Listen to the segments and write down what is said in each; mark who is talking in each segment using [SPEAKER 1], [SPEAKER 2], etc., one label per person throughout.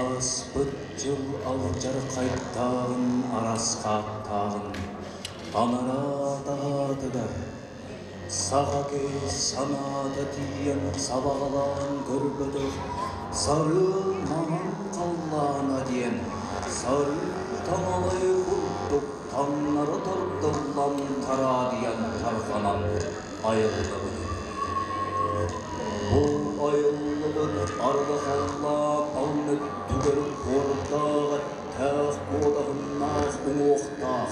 [SPEAKER 1] Ааспыт дьыл алдьархайдааҕын араскааттааҕын анараа таһаатыгар саха киһи санаата тиийэн сабаҕалаан көрбөтөх сарыал маҥан халлаана диэн сарыы таҥалай курдук таҥнары тардыллан тараадыйан тарҕанан айыллыбыт. Бу айыллыбыт арыгы халлаан алын өттүгэр куордаах эттээх куодаһыннаах уҥуохтаах,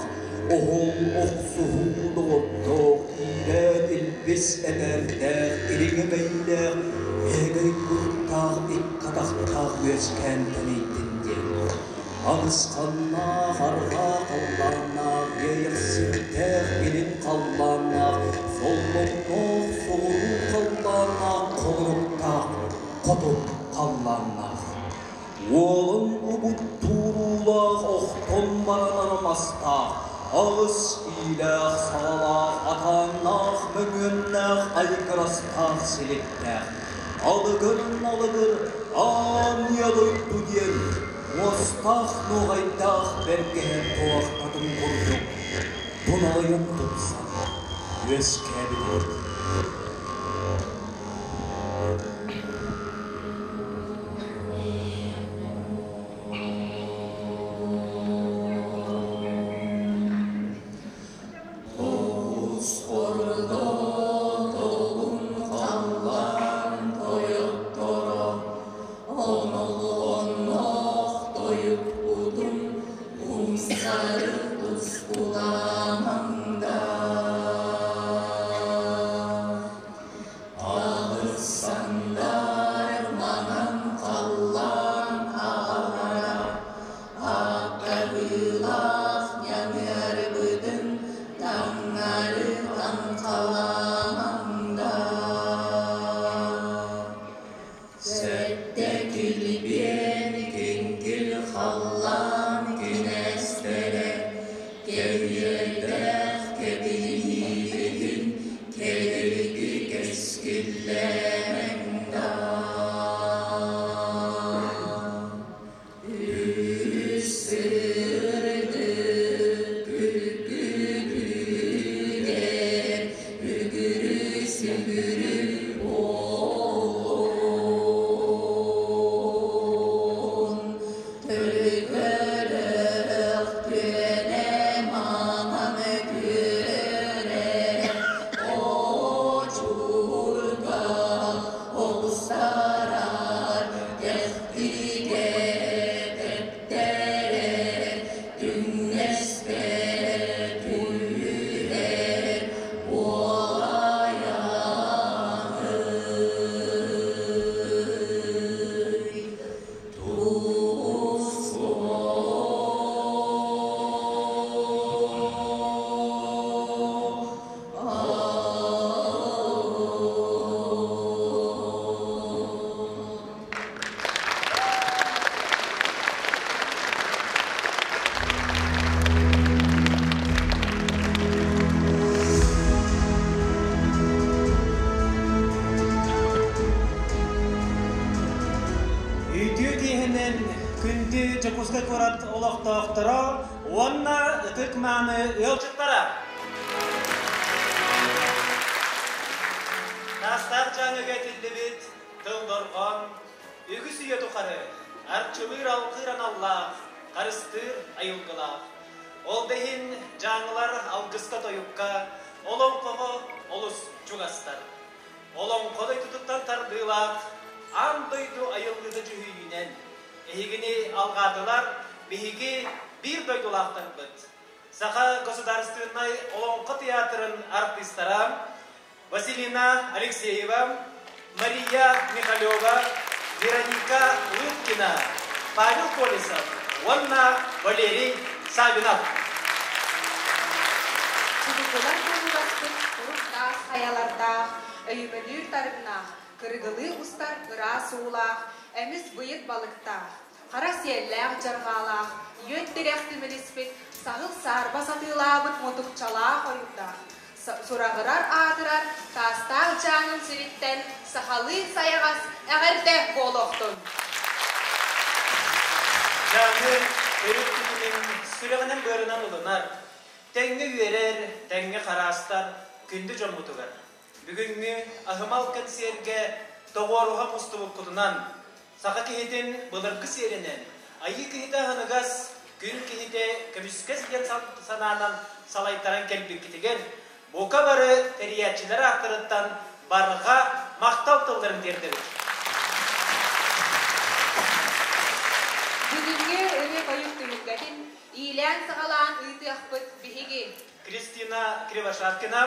[SPEAKER 1] оһол охсуһуу доҕордоох, иирээт илбис эҥээрдээх, ириҥэ мэйиилээх, иһэгэй куртаах икки атахтаах үөскээн тэнийдин диэн Анысханнаах арҕаа халлааннаах, иэйэхситтээх илин халлааннаах, соллоҥноох соҕуруу халлааннаах, холоруктаах хоту халлааннаах. Уолун угут тууруулаах охтон баран арамастаах, аҕыс иилээх саҕалаах, атааннаах мөҥүөннээх, айгырастаах силиктээх, алыгыр-налыгыр аан ийэ дойду диэн Уостаах нуоҕайдаах бэргэһэ туохтатын курдук туналыйан тупсан үөскээбитэ. Тоҕус ордо толун халлаан тойотторо Онолуонноох тойукпутун умсары тускулаамаҥ да Алысандар маҥан халлаан аҕалара Аттарыылаах ньаҥыарбытын таҥнары таҥхалаамаҥ да Сэттэ килбиэн киҥкил халлаан кинээстэрэ, кэриэрдээх кэбиһиибитин кэдирги кэскиллээмэҥ да Үс сырдык күлгүлүүгэр үгүрү-сүгүрү буолун. Төлкөлөөх түөнэ маҥан түөрэ очурга оҕустарар кэхтигэ тэптэрэр түҥнэстэр түһэр буолайаҥый
[SPEAKER 2] Үтүө киэһэнэн күндү Дьокуускай куорат олохтоохторо уонна ытык-мааны ыалдьыттара! Таастаах Дьааҥыга этиллибит тыл дорҕоон үгүс үйэ тухары арчылыыр-алгыыр аналлаах, харыстыыр айылгылаах. Ол да иһин дьааҥылар алгыска-тойукка, олоҥхоҕо олус чугастар. Олоҥхо дойдутуттан тардыылаах аан дойду айылгыта дьүһүйүүнэн эһигини алҕаатылар биһиги биир дойдулаахтарбыт, Саха государственнай Олоҥхо театрын артыыстара Василина Алексеева, Мария Михалева, Вероника Лыткина, Павел Колесов уонна Валерий Савинов.
[SPEAKER 3] Чубукулар турууласпыт туруктаах хайалардаах, өйүмэлүүр тарыҥнаах, кырыгылыы устар ыраас уулаах, эмис быйыт балыктаах, хара сиэллээх дьарҕаалаах, үөт тирэх тимириспит, саһыл саарба сатыылаабыт мутукчалаах ойуурдаах, сураҕырар аатырар Таастаах Дьааҥын сириттэн сахалыы сайаҕас эҕэрдэ буолуохтун!
[SPEAKER 2] Дьааҥы төрүт тутумун сүрэҕинэн-быарынан ылынар, тэҥҥэ үөрэр, тэҥҥэ хараастар күндү дьоммутугар бүгүҥҥү аһымал кэнсиэргэ тоҕуоруһа мустубуккутунан, саха киһитин былыргы сиэринэн, айыы киһитэ аһыныгас, күн киһитэ көмүскэс диэн санаанан салайтаран кэлбиккитигэр бука бары тэрийээччилэр ааттарыттан барҕа махтал тылларын тиэрдэбит.
[SPEAKER 3] Бүгүҥҥү ырыа-тойук түһүлгэтин иилээн-саҕалаан ыытыахпыт биһиги.
[SPEAKER 2] Кристина Кривошапкина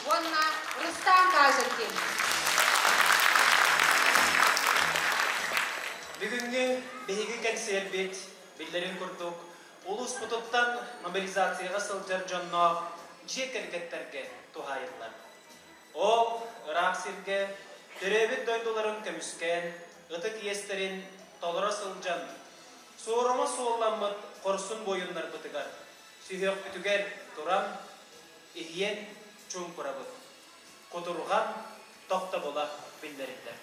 [SPEAKER 3] уонна Рустам Каженкин.
[SPEAKER 2] Бүгүҥҥү биһиги кэнсиэрбит, биллэрин курдук, улууспутуттан мобилизацияҕа сылдьар дьонноох дьиэ кэргэттэргэ туһаайыллар. Ол ыраах сиргэ төрөөбүт дойдуларын көмүскээн, ытык иэстэрин толоро сылдьан, суорума суолламмыт хорсун буойуннарбытыгар сүһүөхпүтүгэр туран, иһийэн чуумпурабыт. Кутурҕан тохтобула биллэриллэр.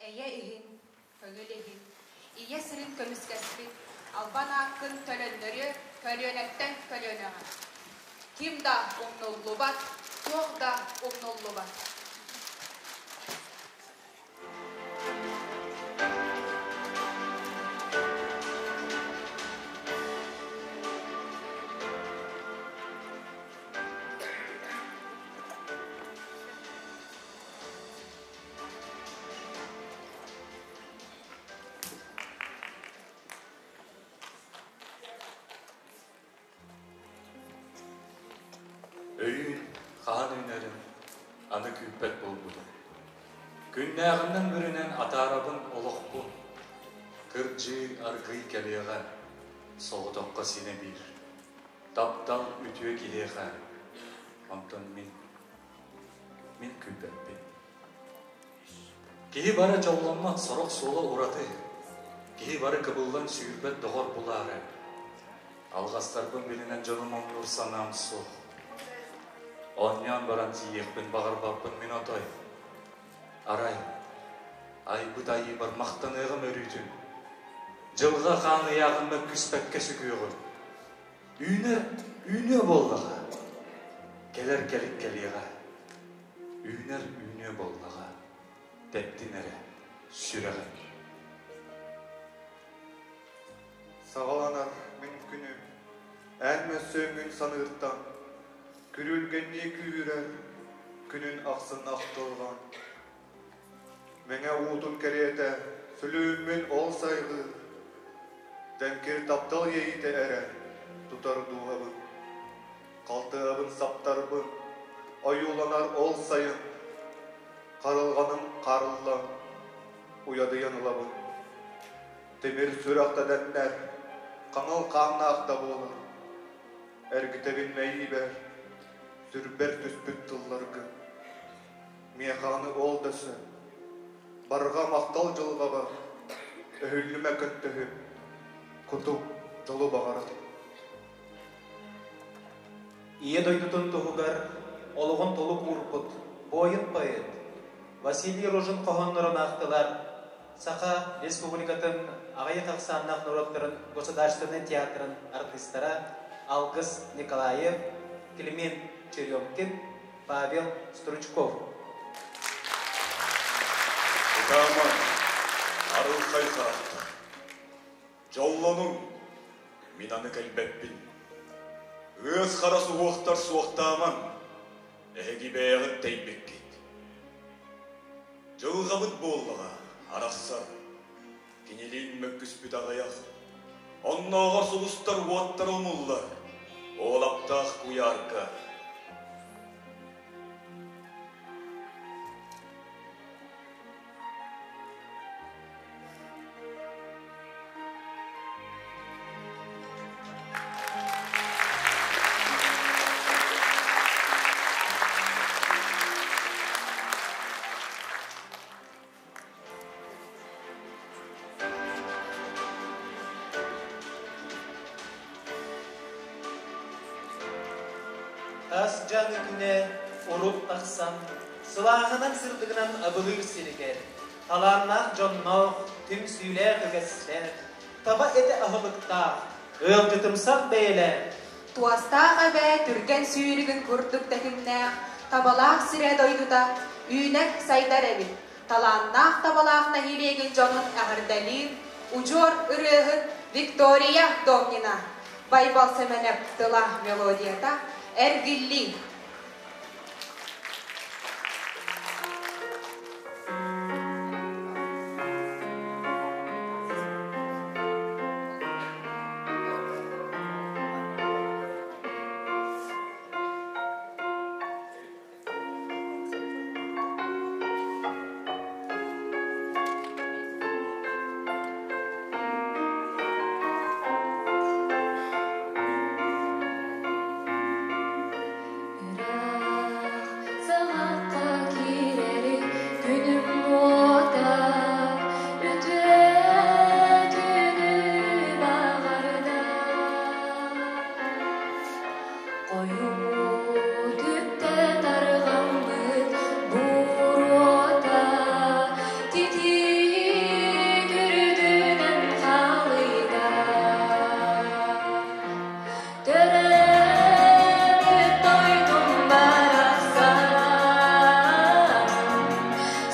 [SPEAKER 3] Эйэ иһин, көҥүл иһин, ийэ сирин көмүскэспит албан ааккын төлөннөрүө көлүөнэттэн көлүөнэҕэ. Ким да умнуллубат, туох да умнуллубат.
[SPEAKER 4] Өйүүн хаһан үүнэрин аны күүппэт буолбутум. Күннээҕинэн бүрүнэн атаарабын олохпун. Кырдьыы аргыый кэлиэҕэ, соҕотоххо синэ биир. Таптал үтүө киһиэхэ, онтон мин, мин күүппэппин. Киһи бары дьолломмот сорох суола ураты, киһи бары кыбыллан сүүрбэт доҕор булаары. Алҕастарбын билинэн дьонум оҥнуур санаам суох. Оонньоон баран тиийиэхпин баҕарбаппын мин отой. Арай, айбыт айыыбар махтаныаҕым өрүүтүн. Дьылҕа хаан ыйааҕын мөккүспэккэ сүгүөҕүм. Үүнэр үүнүө буоллаҕа, кэлэр кэлик кэлиэҕэ. Үүнэр үүнүө буоллаҕа, тэптин эрэ сүрэҕим.
[SPEAKER 5] Саҕаланар мин күнүм, эн мөссүөҥҥүн саныыртан, күрүлгэннии күүһүрэр күнүн ахсын ахтылҕан. Мэҥэ уутун кэриэтэ сүлүүммүн ол сайҕыыр, Дьэҥкир таптал иэйиитэ эрэ тутар дууһабын. Халтыһабын саптарбын, ойууланар ол сайын, Харылҕаным харыллан, уйадыйан ылабын. Тимир сүрэх да дэннэр, хаҥыл хааннаах да буолар. Эргитэбин мэйиибэр, сүрбэр түспүт тылларгын. Миэхэ аны ол да сөп. Барҕа махтал дьылҕабар, өһүллүмэ көнтөһүм, кутум дьолу баҕарар.
[SPEAKER 2] Ийэ дойдутун туһугар олоҕун толук уурбут буойун поэт Василий Рожин хоһооннорун аахтылар Саха Республикатын аҕыйах ахсааннаах норуоттарын государственнай театрын артыыстара Алгыс Николаев, Климент Черемкин, Павел Стручков.
[SPEAKER 6] Ытаамаҥ, арылхай харахтар. Дьоллонуҥ, мин аны кэлбэппин. Ыас хара суһуохтар суохтаамаҥ, эһиги бэйэҕит тэйбиккит. Дьылҕабыт буоллаҕа арахсар, кинилиин мөккүспүт аҕыйах. Оннооҕор сулустар уоттара умуллар, уолаптаах куйаарга.
[SPEAKER 2] Тас дьаҥы күнэ урут тахсан, сылааһынан-сырдыгынан абылыыр сиригэр, талааннаах дьонноох, түмсүүлээх үгэстээх, таба этэ аһылыктаах, ыалдьытымсах бэйэлээх,
[SPEAKER 3] Туостаах эбээ түргэн сүүрүгүн курдук тэтимнээх, табалаах сирэ-дойдута үүнэр-сайдар эбит. Талааннаах табалаах нэһилиэгин дьонун эҕэрдэлиир удьуор ырыаһыт Виктория Домнина. Байбал Сэмэнэп тыла мелодията Эргиллии.
[SPEAKER 1] Ыраах саҕахха киирэри күнүм уота үтүө түүнү баҕарда. Хойуу түптэ тарҕаммыт буруота титиик үрдүнэн халыйда. Төрөөбүт дойдум барахсан,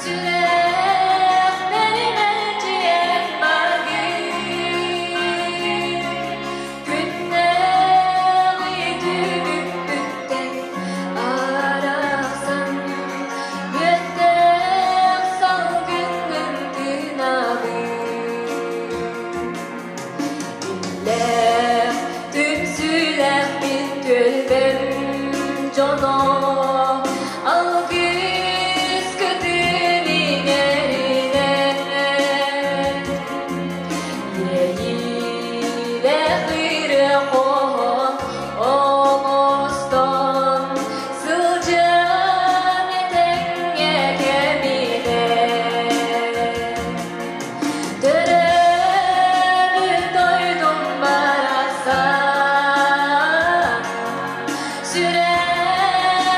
[SPEAKER 1] сүрэхпэр мэлдьиэн баргыыр. Күннээҕи түбүкпүттэн арахсан, мүөттээх салгыҥҥын тыынабын. Иллээх, түмсүүлээхпин түөлбэм дьоно, алгыс кытын иҥэринэн, иэйиилээх ырыа хоһоон оҥостон сылдьан этэҥҥэ кэминэн. Төрөөбүт дойдум барахсан, сүрэхпэр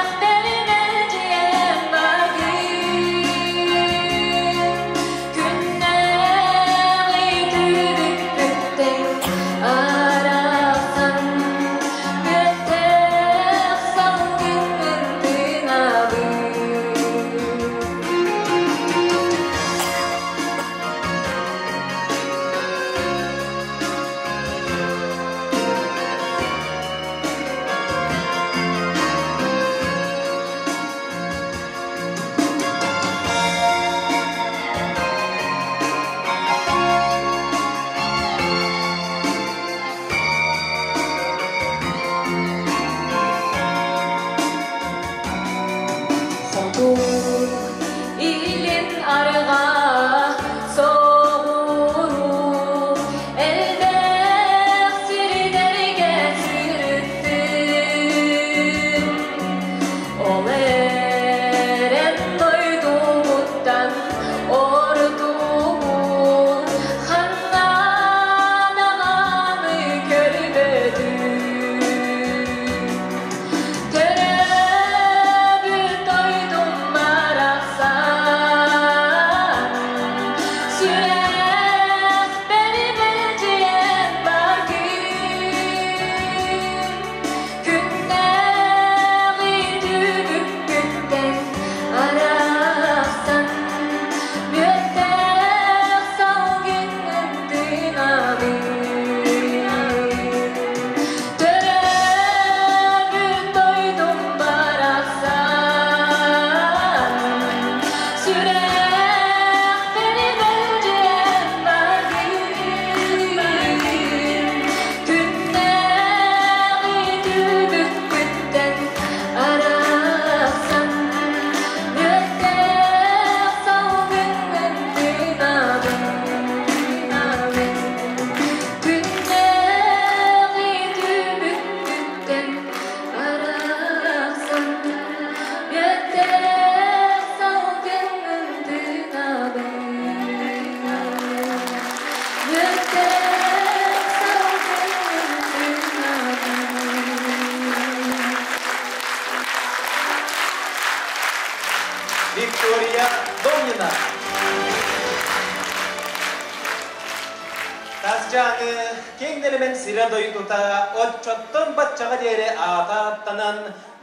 [SPEAKER 2] киэҥ нэлэмэн сирэ-дойдута оччоттон баччаҕа диэри аата ааттанан,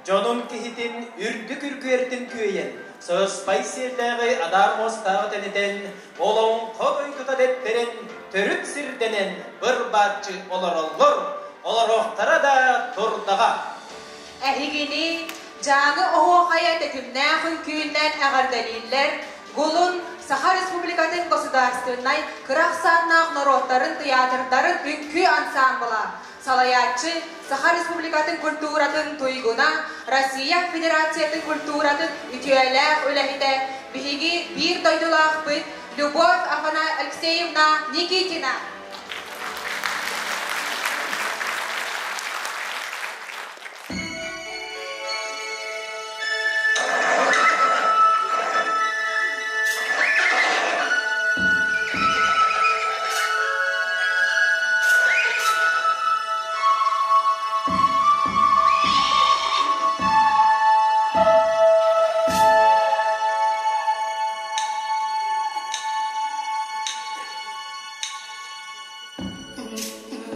[SPEAKER 2] дьонун киһитин үрдүк үргүөртүн күөйэн, сыспай сиэллээҕи адаар муостааҕы тэнитэн, олоҥхо дойдута дэттэрэн, төрүт сирдэнэн быр-бааччы олороллор, олоруохтара да турдаҕа.
[SPEAKER 3] Эһигини Дьааҥы оһуохайа тэтимнээх үҥкүүннэн эҕэрдэлииллэр Гулун Саха Республикатын государственнай кыра ахсааннаах норуоттарын тыйаатырдарын үҥкүү ансаамбыла, салайааччы Саха Республикатын культуратын туйгуна, Россия Федерациятын культуратын үтүөлээх үлэһитэ, биһиги биир дойдулаахпыт Любовь Алексеевна Никитина.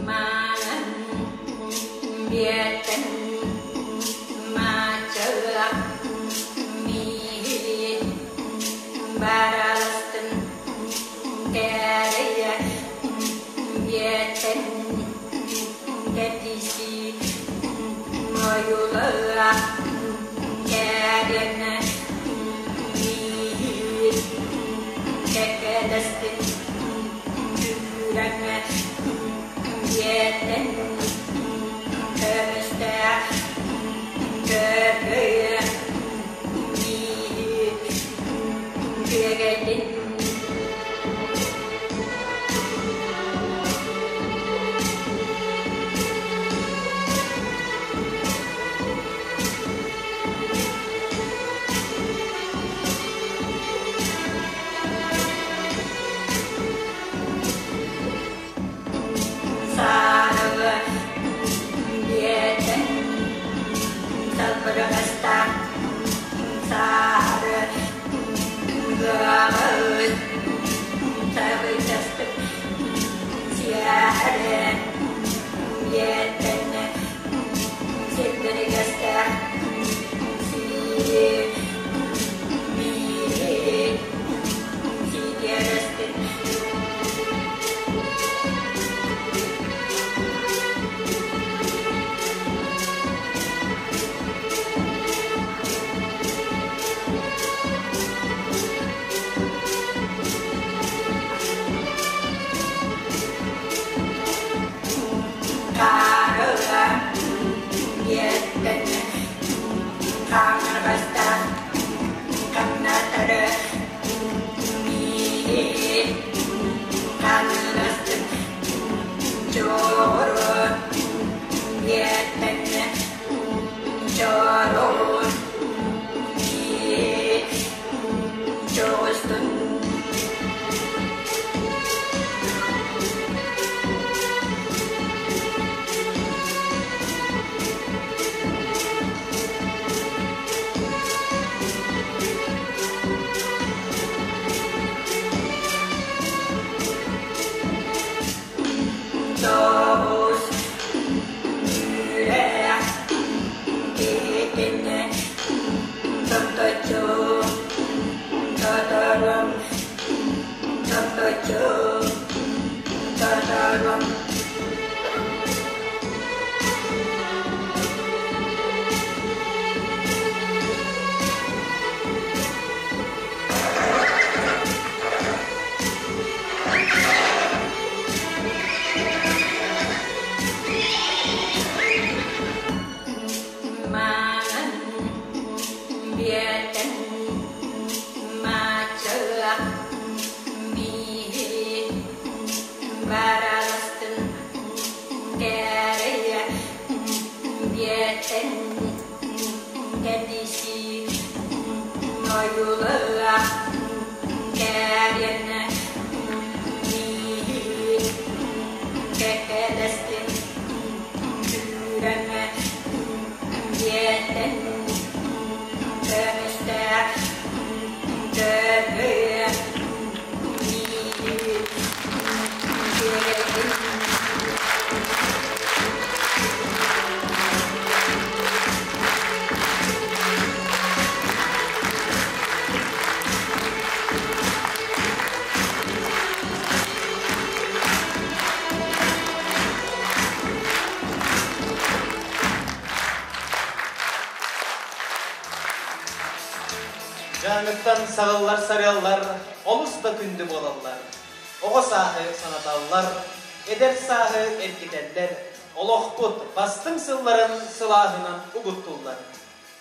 [SPEAKER 1] Маҥан биэттэн маачалах миигин бараластын кэрэйэ биэттэн кэтиси ойулаа кэргэнэ миигин кэккэлэстин Күрэҥэ биэтэн көмүстээх көргөйө биир күөгэйдин. Саарылы биэтэн салбырҕастаах саары ыаҕын табыйтастык сиэри биэтэн сирдиригэстээх сири биир сигэрэстин. Хаарыга биэттэн хаҥырҕастаах хамнатары миигин хаҥырастын чоҕурун биэттэн чорун миигин чоҕустун. Тоҕус үөрэх киһитинэ томточу тоторум томточу тоторум. Маҥан биэтэн маачалах миигин бараластын кэрэйэ биэтэн кэтиси ойулаа кэргэнэ миигин кэккэлэстин күрэҥэ биэтэн көмүстээх көргөйө миигин күөгэйдин.
[SPEAKER 2] Дьааҥыттан саҕыллар сарыаллар олус да күндү буолаллар. Оҕо сааһы санаталлар, эдэр сааһы эргитэллэр, олохпут бастыҥ сылларын сылааһынан угуттуллар.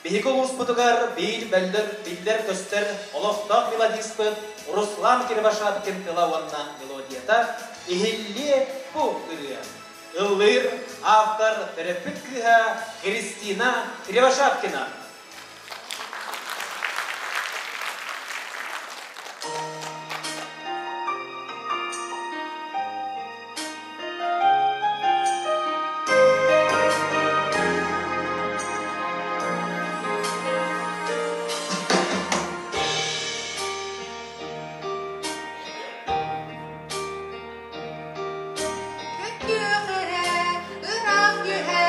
[SPEAKER 2] Биһиги улууспутугар биир бөллөр биллэр-көстөр олохтоох мелодиспыт Руслан Кривошапкин тыла уонна мелодията «Иһиллиэ бу ырыа». Ыллыыр автор төрөппүт кыыһа Кристина Кривошапкина.
[SPEAKER 3] Күөх эрэ ыраах үөһэ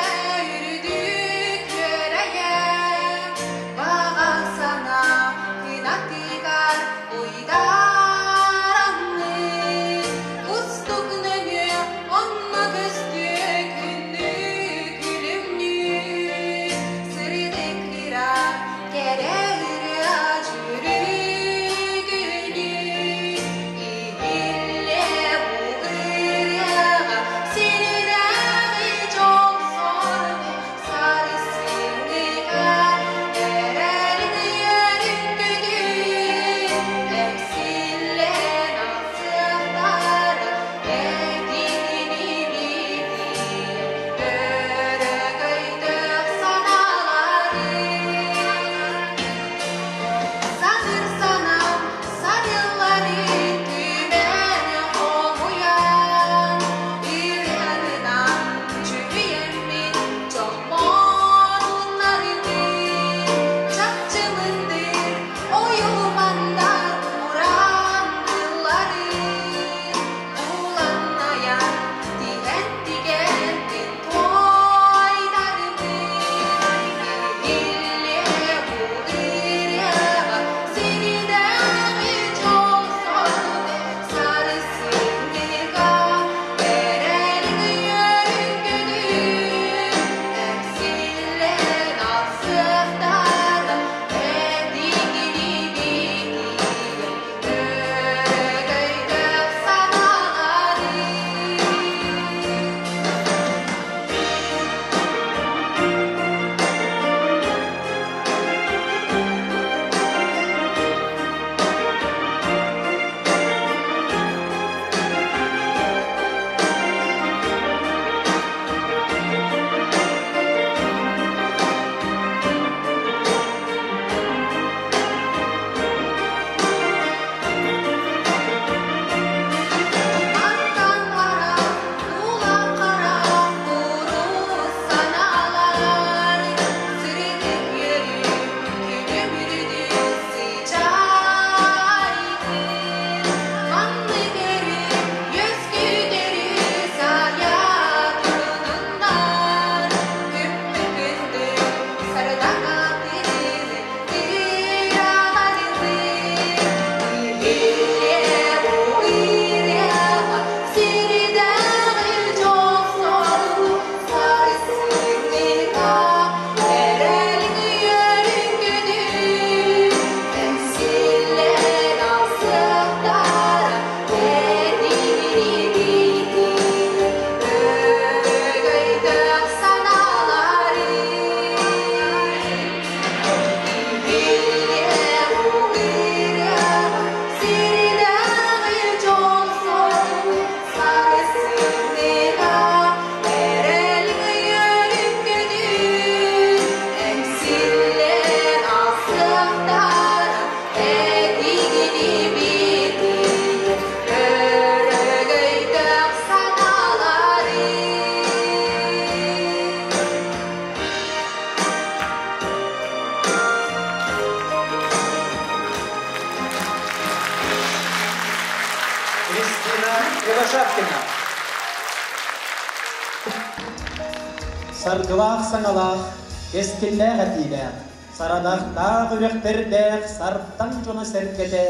[SPEAKER 3] үрдүк үөрэйэ, баҕа санаа кынатыгар уйдаранныы, кустук нөҥүө онно көстүө күндү күлүмнүү, сырдык ыра кэрэ ырыа дьүрүгүнүү, иһиллэ бу ырыаҕа сирдээҕи дьол-соргу сарсыҥҥыга эрэлин үөрүн-көтүн эҥсиллэн алсыахтара этиини битиир өрөгөйдөөх санаалары. Саныыр санаам сарылларын түмэн хомуйан, ырыанынан чүүйэммин чолбонуннарбын, чахчы мындыр ойуу-мандар уран тыллары булан-айан тиһэн тигэн туойдарбын. Иһиллиэ бу ырыаҕа сирдээҕи дьол-соргу сарсыҥҥыга эрэлин үөрүн-көтүн эҥсиллэн алсыахтара этиҥини битигэ өрөгөйдөөх санаалары. Мантан хара, тула хара, курус санаалар, сырдык үөрүү күлүмүрдүү сыдьаайдын. Маннык өрүү үөскүүтэрүү сайа турунуннар, күппү-күндү сардаҥа тыыны ыраларбын. Иһиллиэ бу ырыаҕа сирдээҕи дьол-соргу сарсыҥҥыга эрэлин үөрүн-көтүн эҥсиллэн алсыахтара этиҥини битигэ өрөгөйдөөх санаалары. Иһиллиэ бу ырыаҕа сирдээҕи дьол-соргу сарсыҥҥыга эрэлин үөрүн-көтүн эҥсиллэн алсыахтара этиҥини битигэ өрөгөйдөөх санаалары.
[SPEAKER 2] Кристина Кривошапкина. Саргылаах саҥалаах, кэскиллээх этиилээх, сарадахтаах үрэхтэрдээх сартаҥ дьоно-сэргэтэ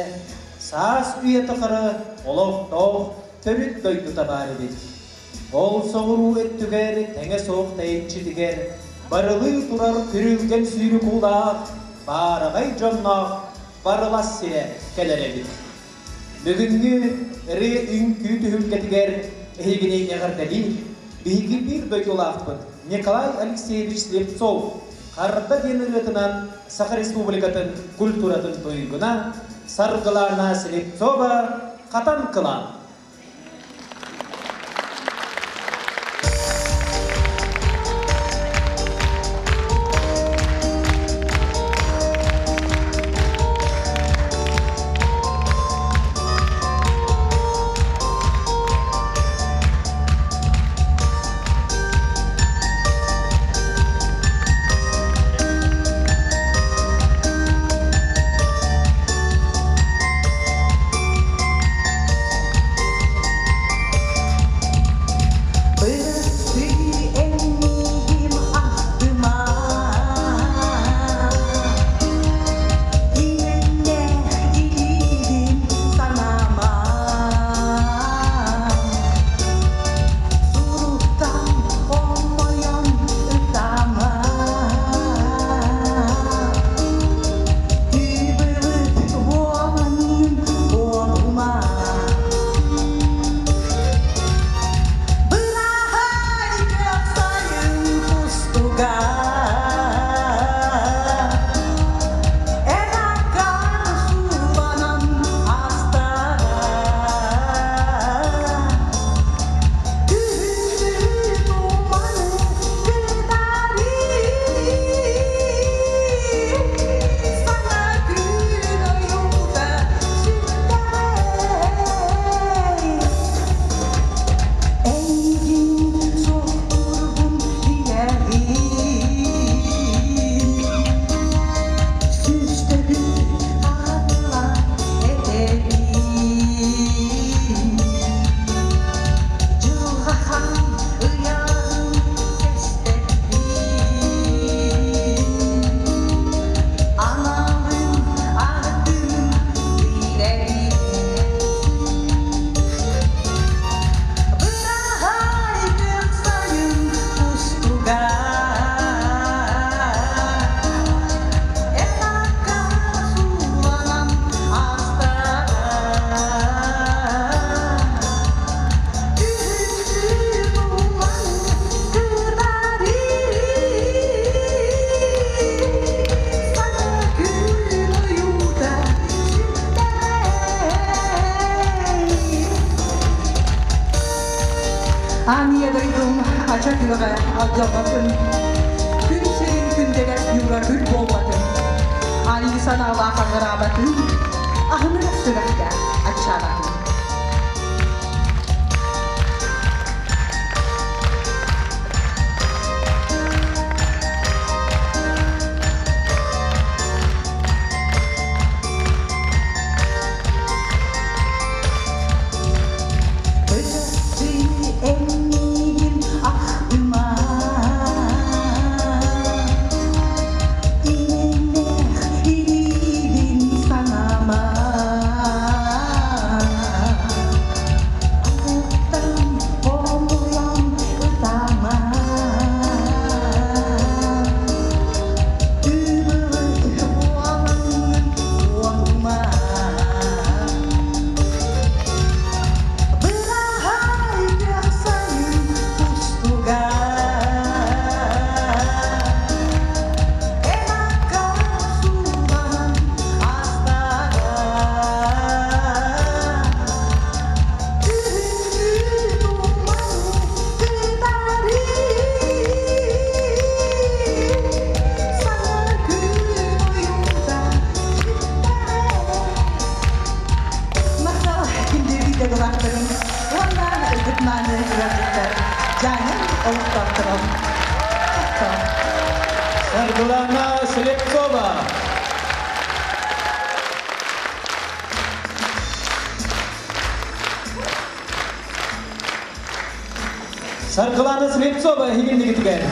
[SPEAKER 2] саас үйэ тухары олохтоох төрүт дойдута баар эбит. Ол соҕуруу өттүгэр тэҥэ суох тэйиччитигэр барылыы турар күрүлгэн сүүрүк уулаах, баараҕай дьонноох Барылас сирэ кэлэр эбит. Бүгүҥҥү ырыа үҥкүү түһүлгэтигэр эһигини эҕэрдэлиир биһиги биир дойдулаахпыт Николай Алексеевич Слепцов Харда диэн ырыатынан Саха Республикатын культуратын туйгуна Саргылана Слепцова Хатан Кылаан.
[SPEAKER 3] Бырастыы эйиигин ахтыма, Имэҥнээх илиигин санаама. Суруктан хомойон ытаама, Тыыбылыт буолаҥҥын буолума. Быраһай сайын кустуга, Эн аккар сууланан астара. Күһүҥҥү туманы кытары Саҥа күн ойуута сүтэрэй. Эйигин суохтуурбун билэбин, Сүүстэбин хатылаан этэбин. Дьылҕа хаан ыйааҕын кэспэппин, Аналым атын билэбин. Быраһай күөх сайын кустуга, Эн акка сууланан астара. Күһүҥҥү туманы кытары Саҥа күн ойуута сүтэрэй.
[SPEAKER 7] Аан ийэ дойдум ача күөҕэ алдьамматын, күн сирин күндэлэс ньуура күл буолбатын, айыы санаалаах аҕыраабатын, аһыныгас сүрэхтээх аччаабатын.
[SPEAKER 3] Бырастыы эйиигин ахтыма, Имэҥнээх илиибин санаама. Аттан хомуйан ытаама, Ыбылыт буолаҥҥын уорума. Быраһай күөх сайын кустуга, Эн акка сууланан астара. Күһүҥҥү туманы кытары Саҥа күн ойуута сүтэрэ.
[SPEAKER 7] Махтал күндү дойдулаахтарым уонна ытык-мааны ыалдьыттар Дьааҥы олохтоохторо.
[SPEAKER 2] Саргылана Слепцова. Саргылана Слепцова эһигиннигитигэр.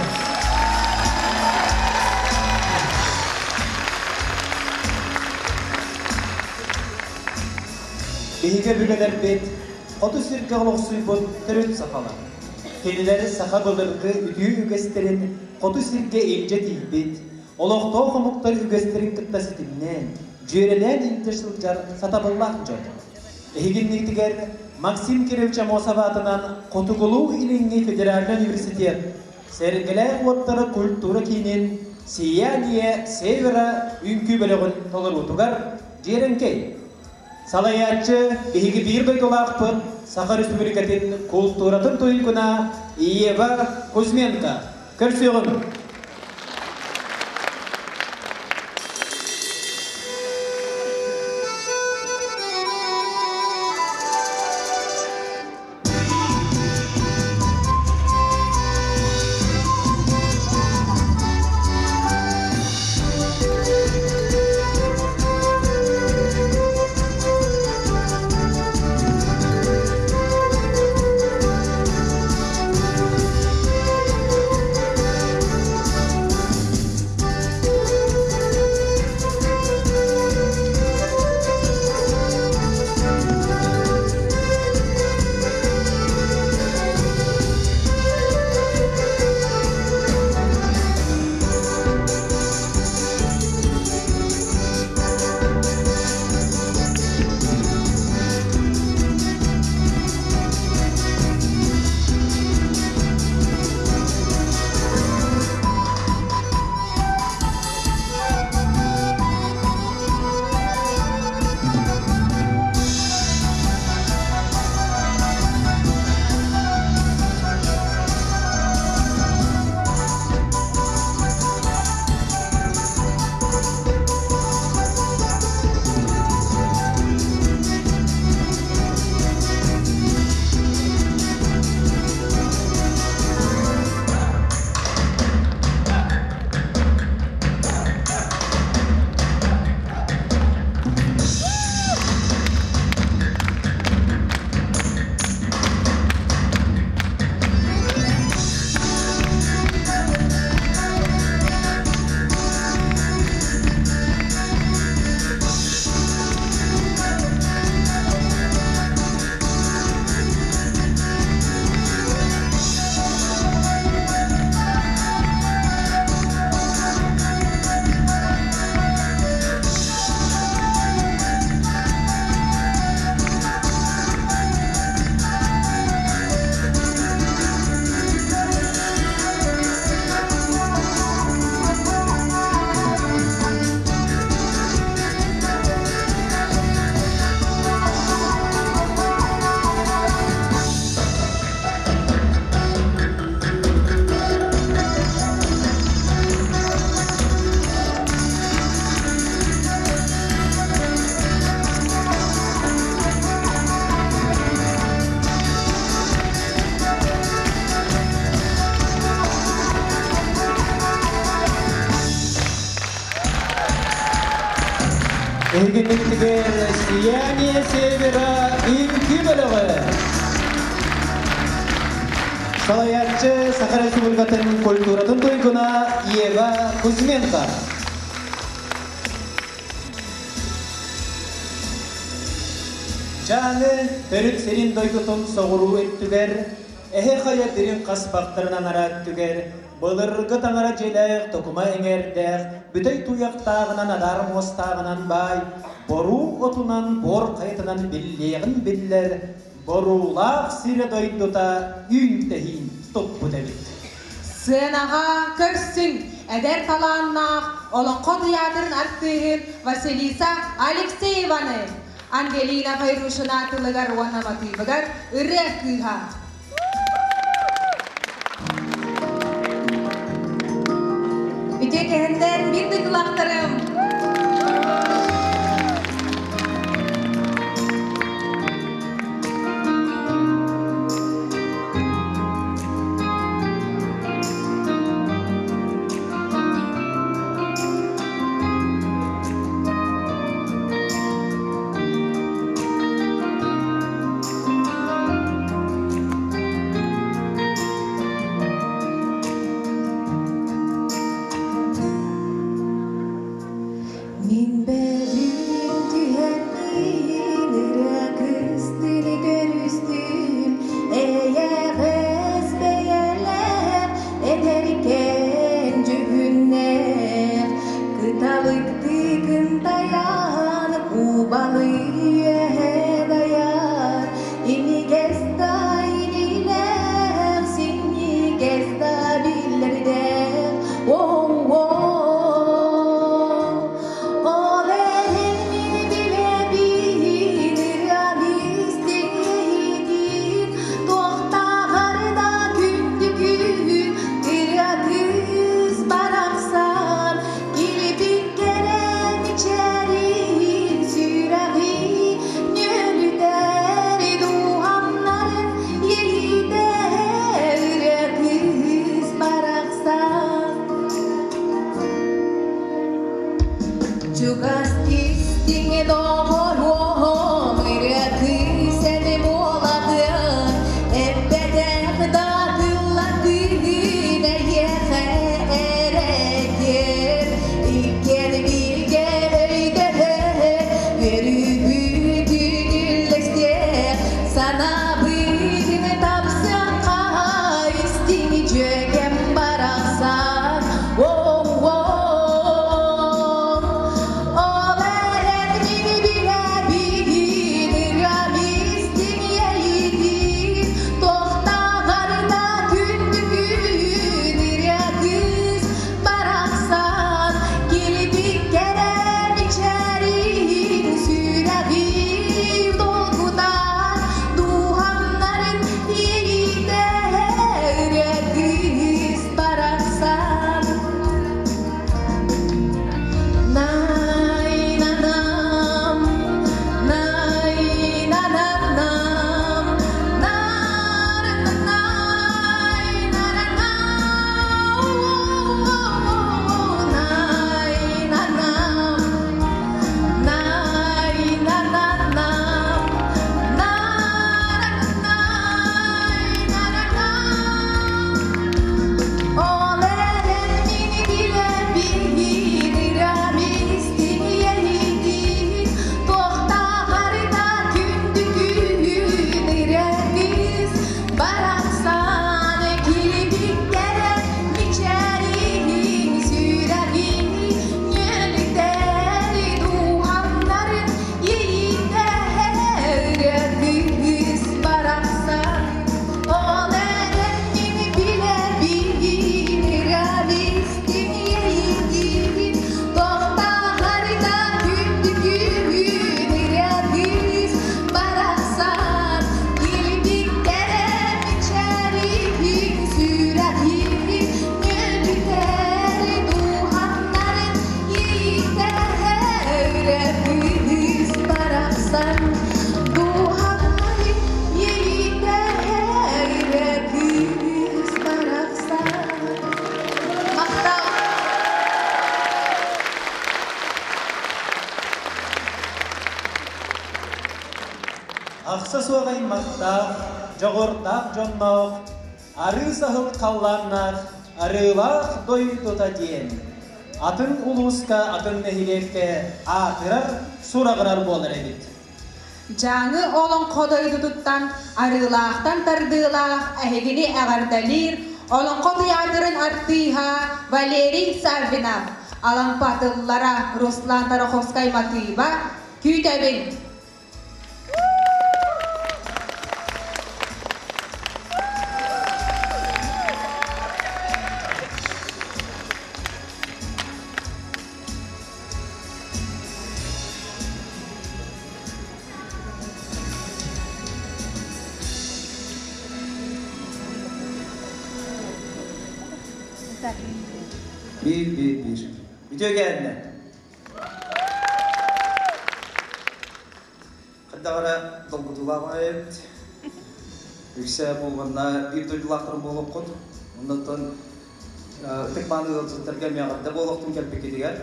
[SPEAKER 2] Биһиги өбүгэлэрбит хоту сиргэ олохсуйбут төрүт сахалар. Кинилэр саха былыргы үтүө үгэстэрин хоту сиргэ илдьэ тиийбит, олохтоох омуктар үгэстэрин кытта ситимнээн, дьүөрэлээн илдьэ сылдьар сатабыллаах дьон. Эһигинниитигэр Максим Кириллович Аммосов аатынан Хотугулуу-Илиҥҥи федеральнай университет Сэргэлээх уоттара культура киинин «Сияние Севера» үҥкүү бөлөҕүн толоруутугар Дьиэрэҥкэй Салайааччы биһиги биир дойдулаахпыт Саха Республикатын култууратын туйгуна Ева Кузьменко. Көрсүөҕүҥ! Эһигинниктигэр Сияние Севера үҥкүү бөлөҕө. Салайааччы Саха Республикатын культуратын туйгуна Ева Кузьменко. Дьааҥы төрүт сирин дойдутун соҕуруу өттүгэр, эһэ хайа дириҥ хаспахтарын анараа өттүгэр Былыргы таҥара дьиэлээх, токума эҥээрдээх, бүтэй туйахтааҕынан, адаар муостааҕынан баай, боруу отунан, буор хайатынан биллиэҕин биллэр, боруулаах сирэ-дойдута үүн-тэһиин туппут эбит.
[SPEAKER 3] Сыанаҕа көрсүҥ эдэр талааннаах Олоҥхо тыйаатырын артыыһын Василиса Алексееваны, Ангелина Файрушина тылыгар уонна матыыбыгар ырыа кыыһа. Үтүө кэһэннэр биир дойдулаахтарым! истиҥ дьүөгэм барахсан. Оо, ол эрэн мин билэбин, ырыам истиҥ иэйиитин, туохтааҕар да күндүгүн, ырыа кыыс барахсан, килбик кэрэ мичээрин сүрэҕим долгутар, дууһамнарын иэйиитэ ырыа кыыс барахсан. Най-на-нам, най-на-нам-нам, нар-на-най-на-на-на, най-на-нам, най-на-на-нам, нар-на-най-на-на-на. Ол эрэн мин билэбин, ырыам истиҥ иэйиитин, туохтааҕар да күндүгүн, ырыа кыыс барахсан, килбик кэрэ мичээрин сүрэҕин ньүөлүтэр, дууһамнарын иэйиитэ ырыа кыыс барахсан. Ол эрэн мин билэбин, ырыам истиҥ иэйиитин, туохтааҕар да күндүгүн, ырыа кыыс барахсан, килбик кэрэ мичээрин сүрэҕин ньүөлүтэр, дууһамнарын иэйиитэ ырыа кыыс барахсан, дууһамнарын иэйиитэ ырыа кыыс барахсан. Махтал!
[SPEAKER 2] Ахса суох аймахтаах, дьоҕурдаах дьонноох, арыы саһыл халлааннаах, арыылаах дойдута диэн атын улууска, атын нэһилиэккэ аатырар, сураҕырар буолар эбит.
[SPEAKER 3] Дьааҥы олоҥхо дойдутуттан Арыылаахтан тардыылаах эһигини эҕэрдэлиир Олоҥхо тыйаатырын артыыһа Валерий Саввинов, Алампа тыллара Руслан Тараховскай матыыба «Күүтэбин».
[SPEAKER 2] Биир, биир, биир. Үтүө кэллэ.
[SPEAKER 8] Хайдах эрэ долгутуулаах эбит. Үксэ буолбанна биир дойдулаахтарым буолуоххут. Оннуттан ытык мааны ыалдьыттарга эмиэ буолуохтун кэлбиккитигэр.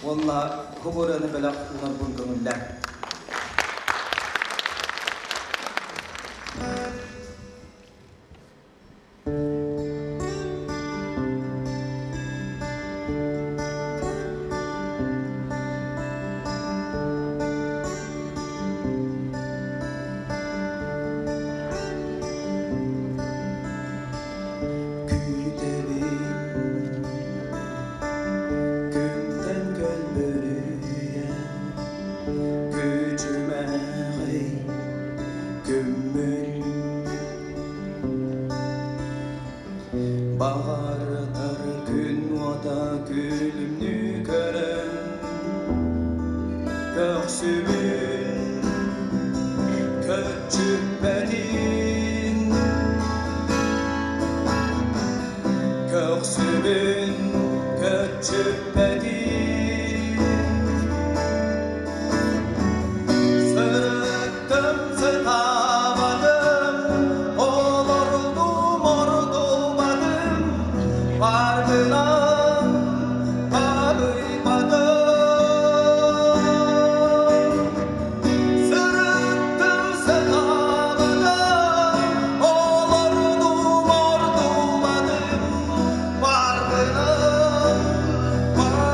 [SPEAKER 8] Уонна хубурыаны бэлэх уунарбын көҥүллээн. Күүтэбин күнтэн көлбөрүйэн күчүмэҕэй күммүн баҕаратар күн уота күлүмнүү көрөн көхсүбүн көччүппэтин көхсүбүн көччүппэтин Сырыттым сытаабатым, олордум ордубатым, баргынан барыйбатым. Сырыттым сытаабатым, олордум ордубатым, баргынан барыйбатым.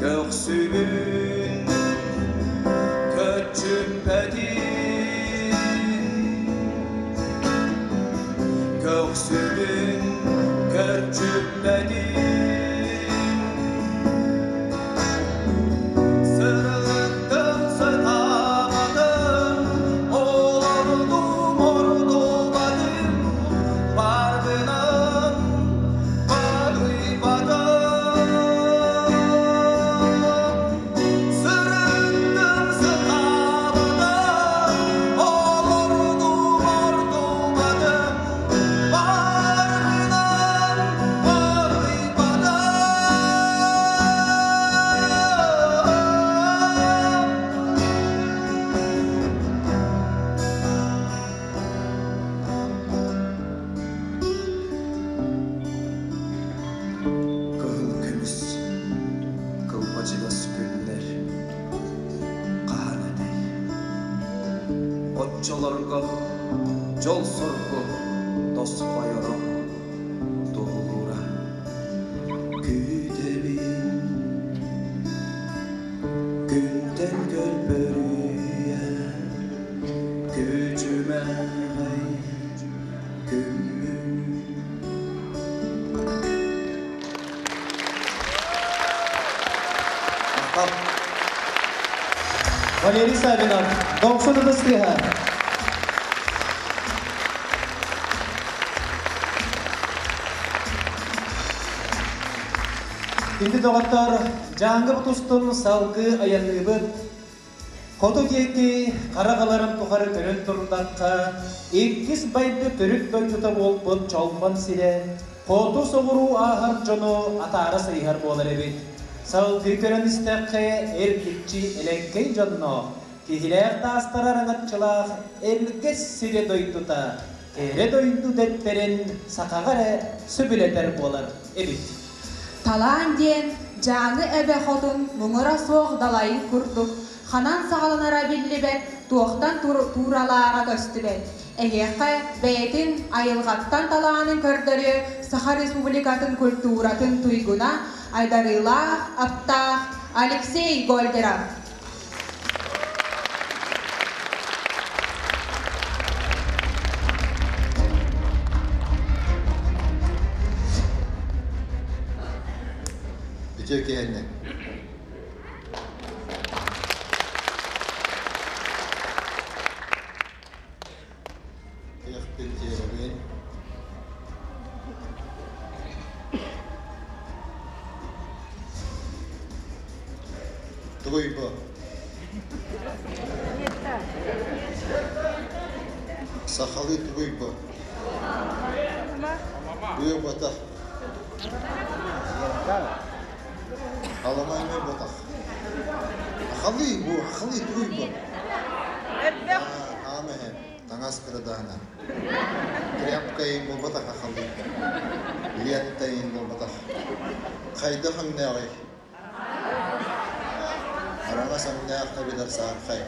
[SPEAKER 8] Көхсүбүн көччүппэтин Көхсүбүн көччүппэтин Сырыттым сытаабатым Олордум ордубатым Барбынан барыйбатым Сырыттым сытаабатым Олордум ордубатым Барбынан барыйбатым Кыһыл көмүс кылбачыгас күннэр хаһан этэй? Оччолорго дьол-соргу тосхойоро туоһулуура. Күүтэбин күнтэн көлбөрүйэ күчүмэҕэй күммүн. Махтал.
[SPEAKER 2] Валерий Савинов, Дохсун ытыстыыһа. Күндү доҕоттор, Дьааҥы тустун салгыы айанныыбыт. Хоту диэки хараҕаларын тухары көрөн турдахха, иккис байды төрүт дойдута буолбут Чолбон сирэ хоту соҕуруу ааһар дьону атаара сыйыһар буолар эбит. Салгыы көрөн истэххэ, эргиччи элэҥкэй дьонноох, киһилээх таастара араҥаччылаах элгэс сирэ дойдута, кэрэ дойду дэттэрин сахаҕа эрэ сөбүлэтэр буолар эбит.
[SPEAKER 3] Талаан диэн Дьааҥы эбэ хотун муҥура суох далайын курдук ханан саҕаланара биллибэт, туохтан тууралааҕа көстүбэт. Эһиэхэ бэйэтин айылҕаттан талаанын көрдөрүө Саха Республикатын культуратын туйгуна айдарыылаах, аптаах Алексей Гольдеров.
[SPEAKER 9] Үтүө киһини. Тиэхпин тиэрэбин. Тугуй бу? Сахалыы тугуй бу? Быа батах. Аламайма батах. Ахалыы бу, ахалыы тугуй бу? Аама таҥас кырадаана. Тряпка иин буолбатах ахалыы. Лента иин буолбатах. Хайдах өҥнөөҕүй? Араҥас өҥнөөх эбэтэр саархай.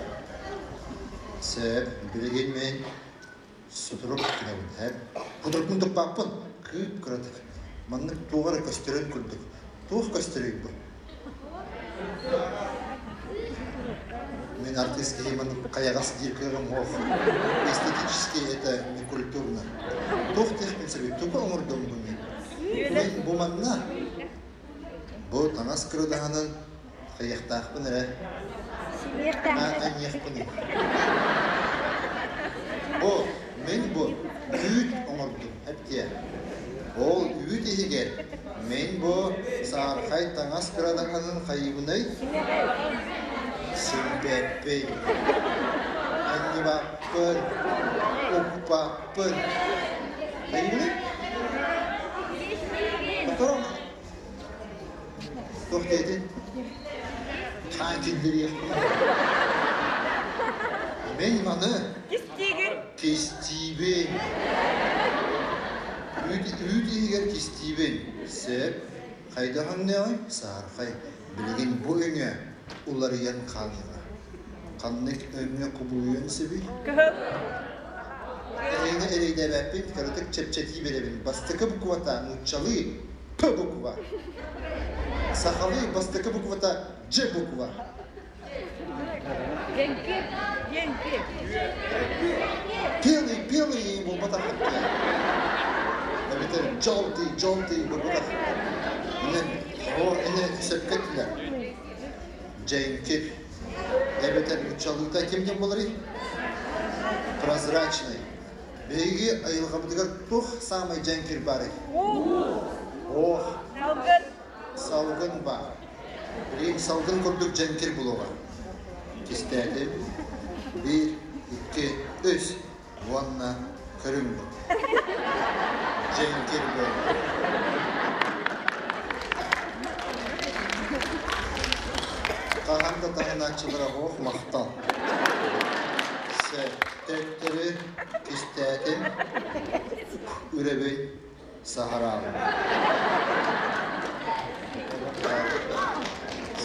[SPEAKER 9] Сөп, билигин мин сутурук гынабын, һэп. Кутурукпун туппаппын, кыып-кыратык. Маннык туох эрэ көстөрүн курдук. Туох көстөрүй бу? Мин артист киһи маннык хайаҕас диир кыаҕым суох. Эстетически это не культурно. Туох диэхпин сөбүй? Тугу оҥордум бу мин? Мин бу манна бу таҥас кырадаһынан хайыахтаахпын эрэ. Аньыахпыный. Бу мин бу үүт оҥордум эптиэ. Ол үүт иһигэр мин бу саархай таҥас кырадаһанын хайыбыный? Симпэппин. Анньыбаппын. Укпаппын. Хайыбыный? Повтором. Туох диэтин? Хаан киллэриэхпин. Мин маны
[SPEAKER 1] Кистиигин.
[SPEAKER 9] кистиибин. Үүт, үүт иһигэр кистиибин. Сөп. Хайдах өҥнөөҕүй? Саархай. Билигин бу өҥө уларыйан хаалыаҕа. Ханнык өҥҥө кубулуйуон сөбүй?
[SPEAKER 1] Кыһыл.
[SPEAKER 9] Эһигини эрэйдээбэппин, кыратык чэпчэтии биэрэбин. Бастакы буквата нууччалыы П буква. Сахалыы бастакы буквата Дж буква. Белый, белый буолбатах Эбэтэр желтый, желтый буолбатах. Инэн, о, ини сөпкө эттилэр. Дьэҥкир. Эбэтэр нууччалыыта ким диэн буоларый? Прозрачный. Биһиги айылҕабытыгар туох саамай дьэҥкир баарый? Ох. Салгын баар. Билигин салгын курдук дьэҥкир булуоҕа. Кистээтим. Биир, икки, үс. Уонна көрүҥ бу. Дьэҥкир буолла. Хаһан да таһынааччылара ох махтал. Төттөрү кистээтим. Үрэбин саһараабын.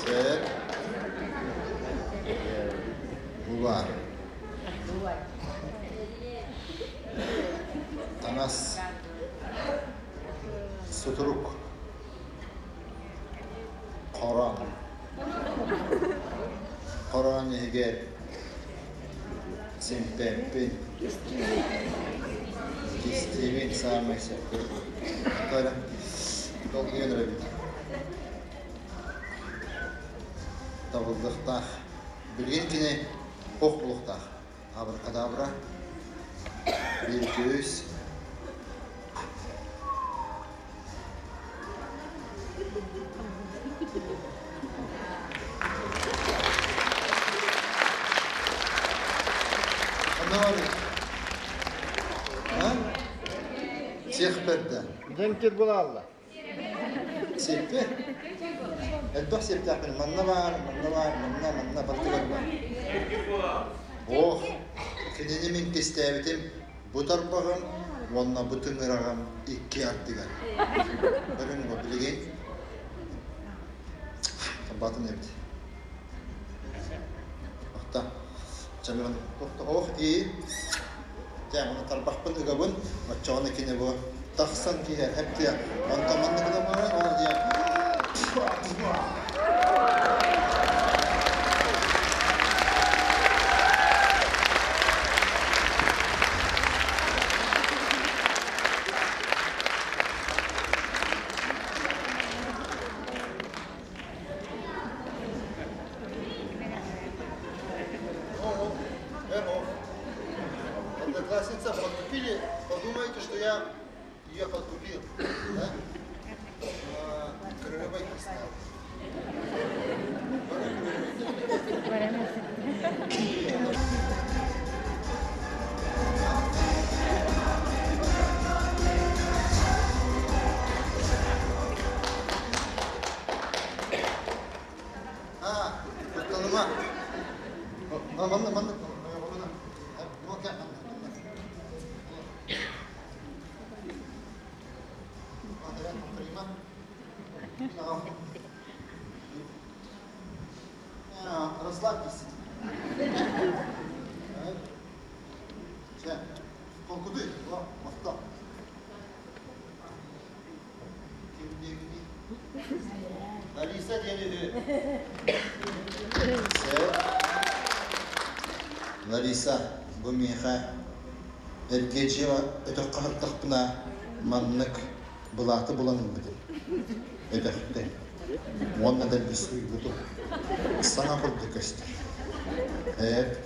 [SPEAKER 9] Сөп. Бу баар. Таҥас. Сутурук. Хороон. Хороон иһигэр симпэппин. Кистиибин саамай сөпкө. Толя, долгуйан эрэбит. Табыллыахтаах. Билигин кини ох булуохтаах. Абракадабра. Биир күс. Ханна Сиэх бэрдэ.
[SPEAKER 10] Дьэҥкир булаалла.
[SPEAKER 9] Сиэппи? Элбэх сиэптээхпин. Манна баар, манна баар, манна, манна барытыгар баар. Ох, кинини мин кистээбитим бу тарбаҕым уонна бу тыҥыраҕым икки ардыгар. Көрүҥ бу билигин батын эбит. Охта, чамыран ох и дьэ ону тарбахпын ыгабын, оччоҕуна кини бу тахсан киһи эптиэ, онтон манна гына баран ол диэ Одноклассница подкупили, подумайте, что я ее подкупил. Да? Кыргыбай кристалл. А, куттаныма. Манна, манна, Расслабьтесь. Чэ, холкутуй, махтал. Ким диэбитий? Лариса диэн үһү. Лариса, бу миэхэ эргэ дьиэҕэ өтөххө сыттахпына маннык былааты булан ылбытым. Өтөхтөн. Уонна дэлби сууйбутум. Саҥа курдук көстөр. Эп,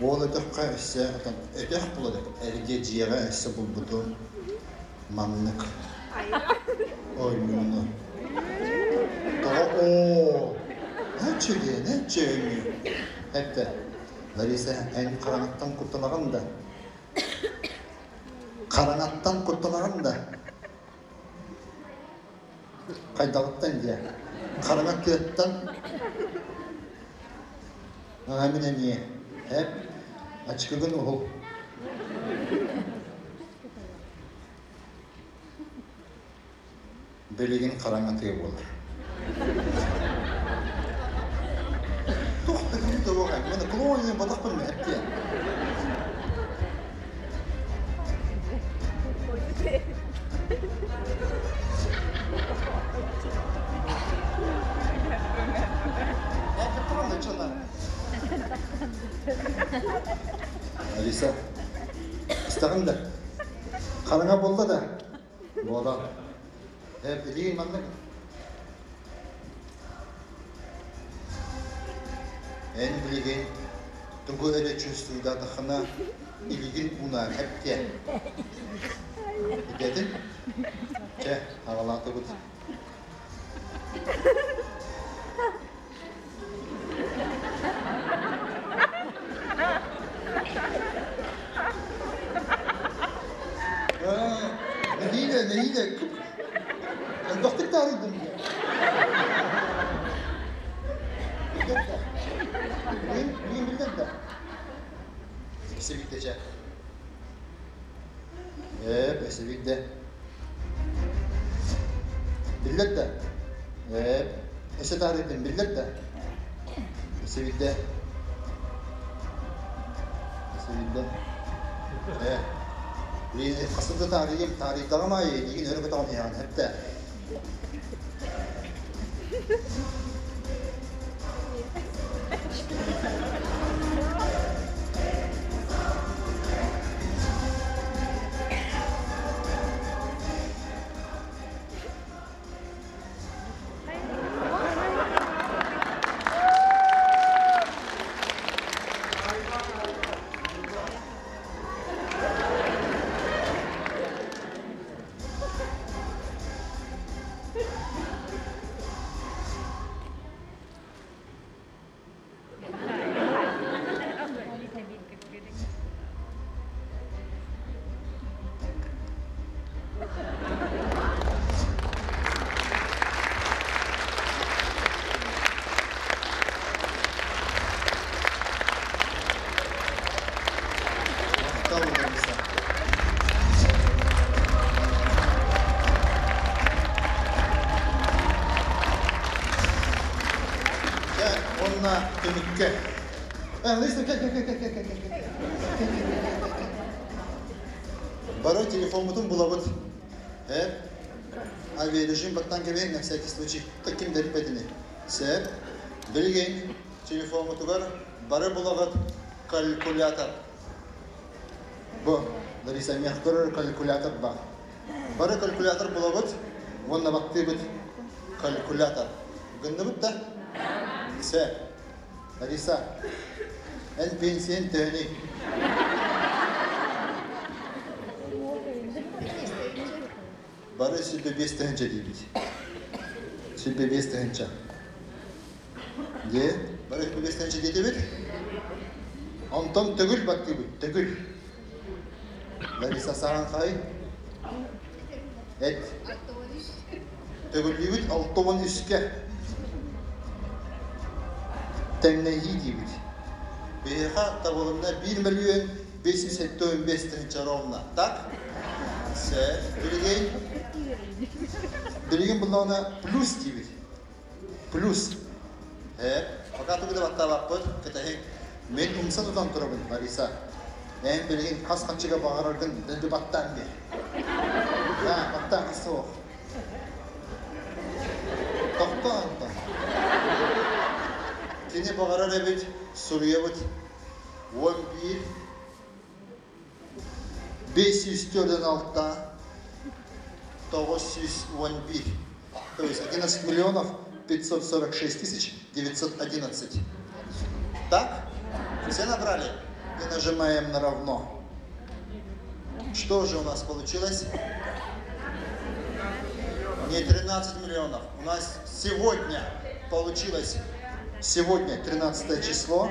[SPEAKER 9] ол өтөххө өссө отон өтөх була эргэ дьиэҕэ өссө булбутум маннык ойууну. Тоҕо оо, чүгүөнэ чөөҥҥү. Эттэ, Лариса, эн хараҥаттан куттанаҕын да? Хараҥаттан куттанаҕын да? Хайдаҕыттан диэ? Хараҥа тыаттан? Аа, мин эмиэ. Эп, ачыкыгын уһул. Билигин хараҥа тыа буолар. Туох да күүтэ буолай, маны клония батахпын эптиэн. Алиса, истэҕин да? Хараҥа буолла да? Буолан. Э, билигин маннык. Эн билигин тугу эрэ чувствуйдаатаххына, илигин уунаар эптиэ. Идэтин? Чэ, аҕалаатыбыт. Нэһиилэ, нэһиилэ элбэхтик таарыйдым дии. Биллэр да. Билигин, билигин биллэр да. Сибиктэчэ. Ээ, сибикдэ. Биллэр да. Ээ, өссө таарыйдым, биллэр да. Сибикдэ. Сибикдэ. Ээ. Билигин хаста да таарыйым, таарыйдаҕым аайы эйигин өрө көтөҕөн иһэҕин, эптэ. Махтал, Лариса. Дьэ, уонна түмүккэ. Лариса, кэл, кэл, кэл, кэл, кэл, кэл, кэл, кэл, кэл. Бары телефоммутун булабыт. Э, авиарежим баттан кэбиһин на всякий случай. Ким да билбэтини. Сөп. Билигин телефоммутугар бары булаҕыт калькулятор. Бу, Лариса, миэхэ көрөр калькулятор баар. Бары калькулятор булабыт уонна баттыыбыт калькулятор. Гынныбыт да? Сөп. Лариса, эн пенсиян төһөнүй? Бары 25 тыһыынча диибит. 25 тыһыынча. Дьэ, бары 25 тыһыынча диэтибит. Онтон төгүл баттыыбыт, төгүл. Лариса саҕан хай. Эт. Төгүллүүбүт 63-кэ. Тэҥнэһии диибит. Биһиэхэ табылынна 1 мөлүйүөн 575 тыһыынча ровно. Так? Сэ, билигин билигин буллаҕына плюс диибит. Плюс. Э, пока тугу да баттаабаппыт, кэтэһиҥ. Мин умса тутан турабын, Лариса. Эн билигин хас хаччыга баҕараргын дэлби баттаан биэр. Да, баттаан суох. Тохтоо онтон. Кини баҕарар эбит, суруйабыт. 11 546 911. То есть 11 миллионов 546 тысяч 911. Так? Все набрали? И нажимаем на равно. Что же у нас получилось? Не 13 миллионов. У нас сегодня получилось, сегодня 13 число,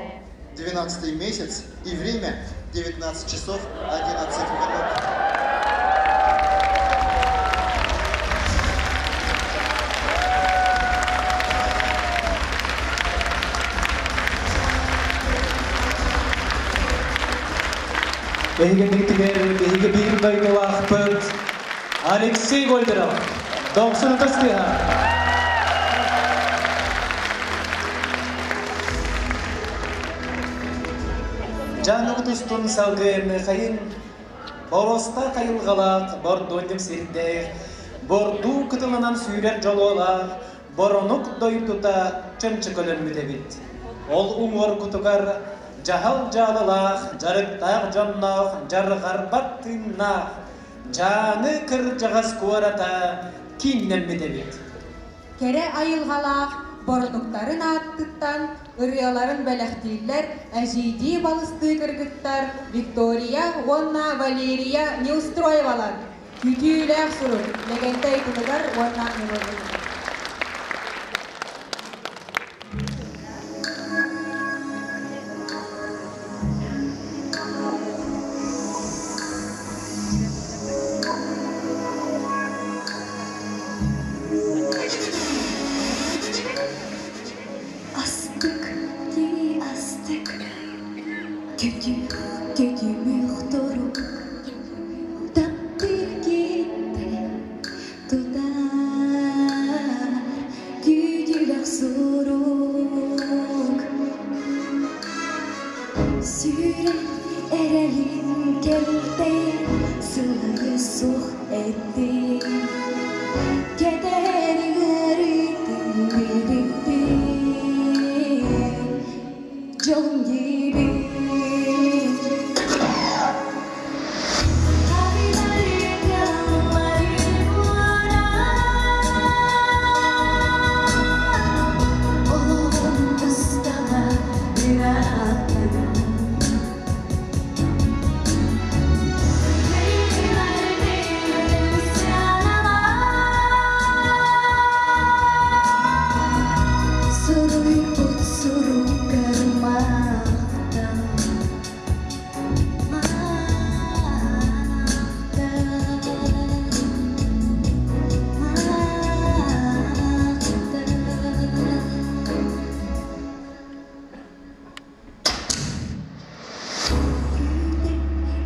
[SPEAKER 9] 12 месяц и время 19 часов 11 минут.
[SPEAKER 2] Эһиги биһиги биир дойдулаахпыт Алексей Гольдеров, дохсун ытыс тыаһа. Дьааҥыбыт устун салгыы Михаил боруоста хайылҕалаах бордуонньук сирдээх, бордуу кытылынан сүүрэр дьолуолаах Боронук дойдута чөмчөкөлөммүт эбит. Ол уҥуоргутугар дьаһал дьаалалаах, дьарыктаах дьонноох, дьарҕарбат тыыннаах Дьааҥы кырдьаҕас куората кииннэммит эбит.
[SPEAKER 3] Кэрэ айылҕалаах боронуктарын ааттыттан ырыаларын бэлэхтииллэр эдьиийдии балыстыы кыргыттар Виктория уонна Валерия Неустроевалар. Күүтүүлээх сурук Лэгэнтэй тылыгар уонна мелодиятыгар.
[SPEAKER 10] Астык дии астык, көтүөх көтүмүөх турук, таптыыр киһиттэн тутар күүтүүлэх сурук. Сүүрэн эрэлин кэлтэйэн сылайа суох этим. Кэтэһэр ыарыытын билбиппин, дьолум диибин. Олоҕум ыстала ырааттым. Суруйбут суруккар махтал.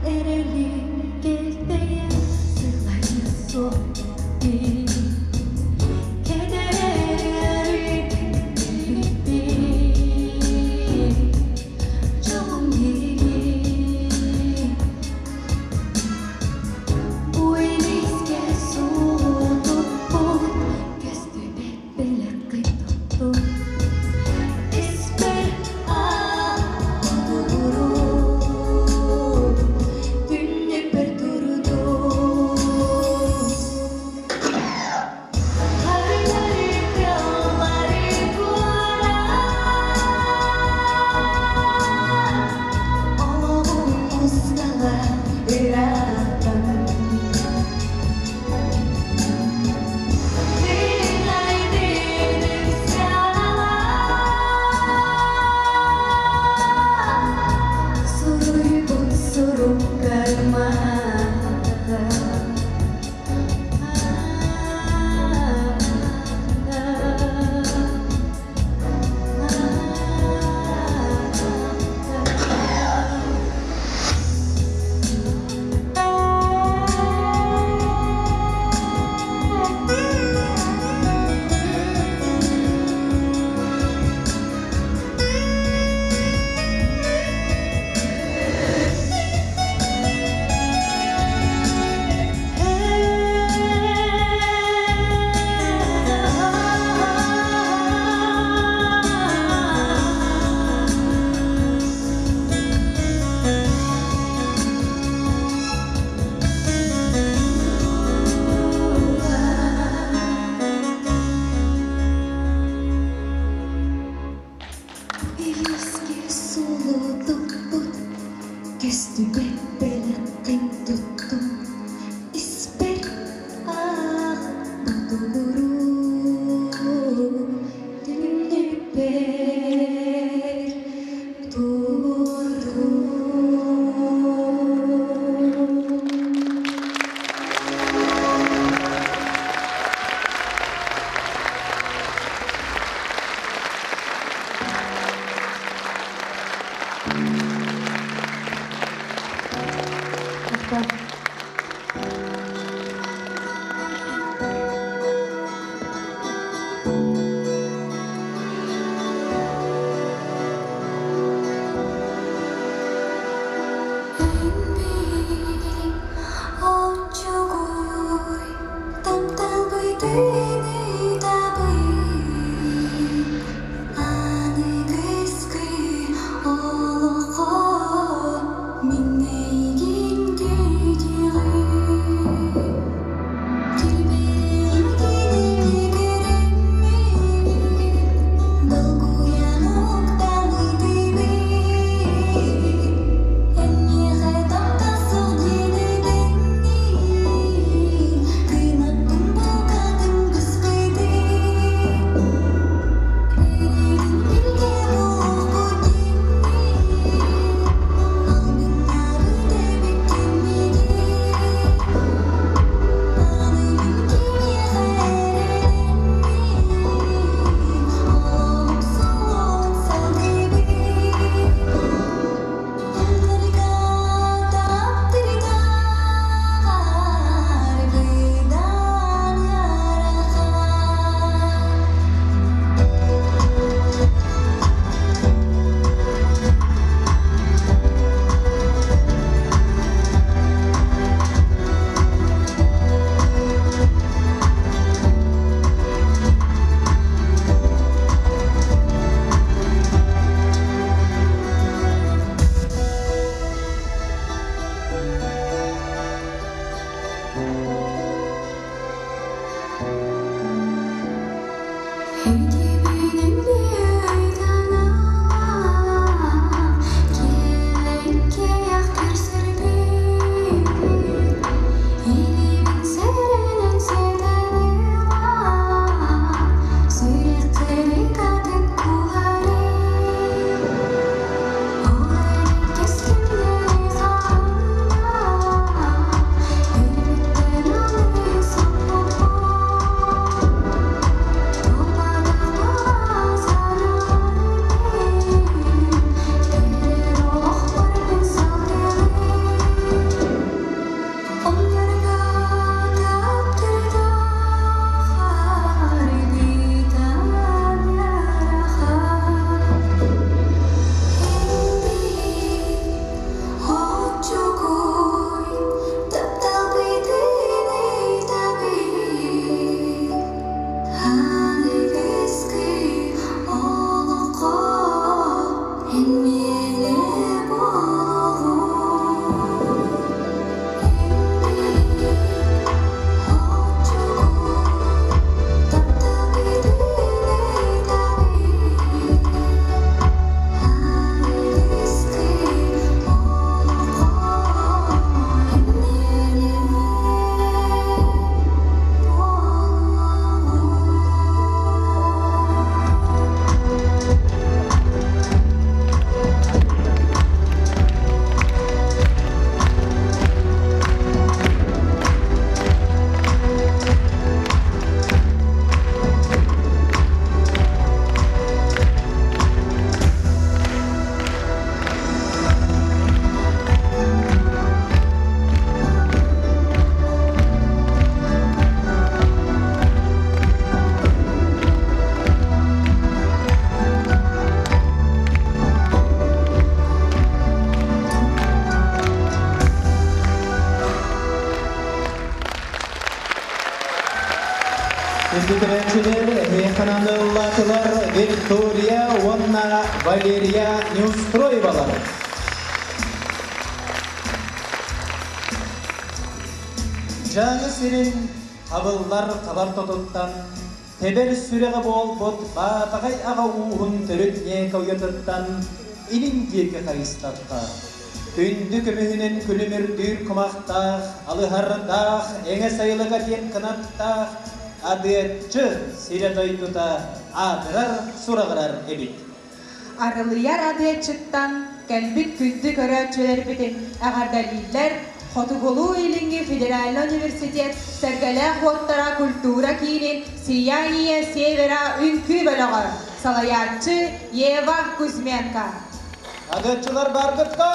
[SPEAKER 10] Эрэли кэлтэйэн сылайа суох Түннүкпэр турдум. Олоҕум устала ыраатан Суруйбут суруккар маата. Илиискэ сулутуппут, көстүбэт бэлэххин туттум, испэр аах ботугуруу, түннүкпэр турдум.
[SPEAKER 2] Виктория уонна Валерия Неустроевалар. Дьааҥы сирин хабыллар хабар тотуттан, тэбэр сүрэҕэ буолбут Баатаҕай аҕа ууһун төрүт ньээкэ уйатыттан илин диэки хайыстахха, күндү көмүһүнэн күлүмүрдүүр кумахтаах, алыһардаах, эҥэ сайылыга диэн кынаттаах Адыаччы сирэ-дойдута аатырар-сураҕырар эбит.
[SPEAKER 3] Арылыйар адыаччыттан кэлбит күндү көрөөччүлэрбитин эҕэрдэлииллэр Хотугулуу-Илиҥҥи федеральнай университет Сэргэлээх уоттара культура киинин «Сияние Севера» үҥкүү бөлөҕө, салайааччы Ева Кузьменко.
[SPEAKER 2] Адыаччылар баргыт го!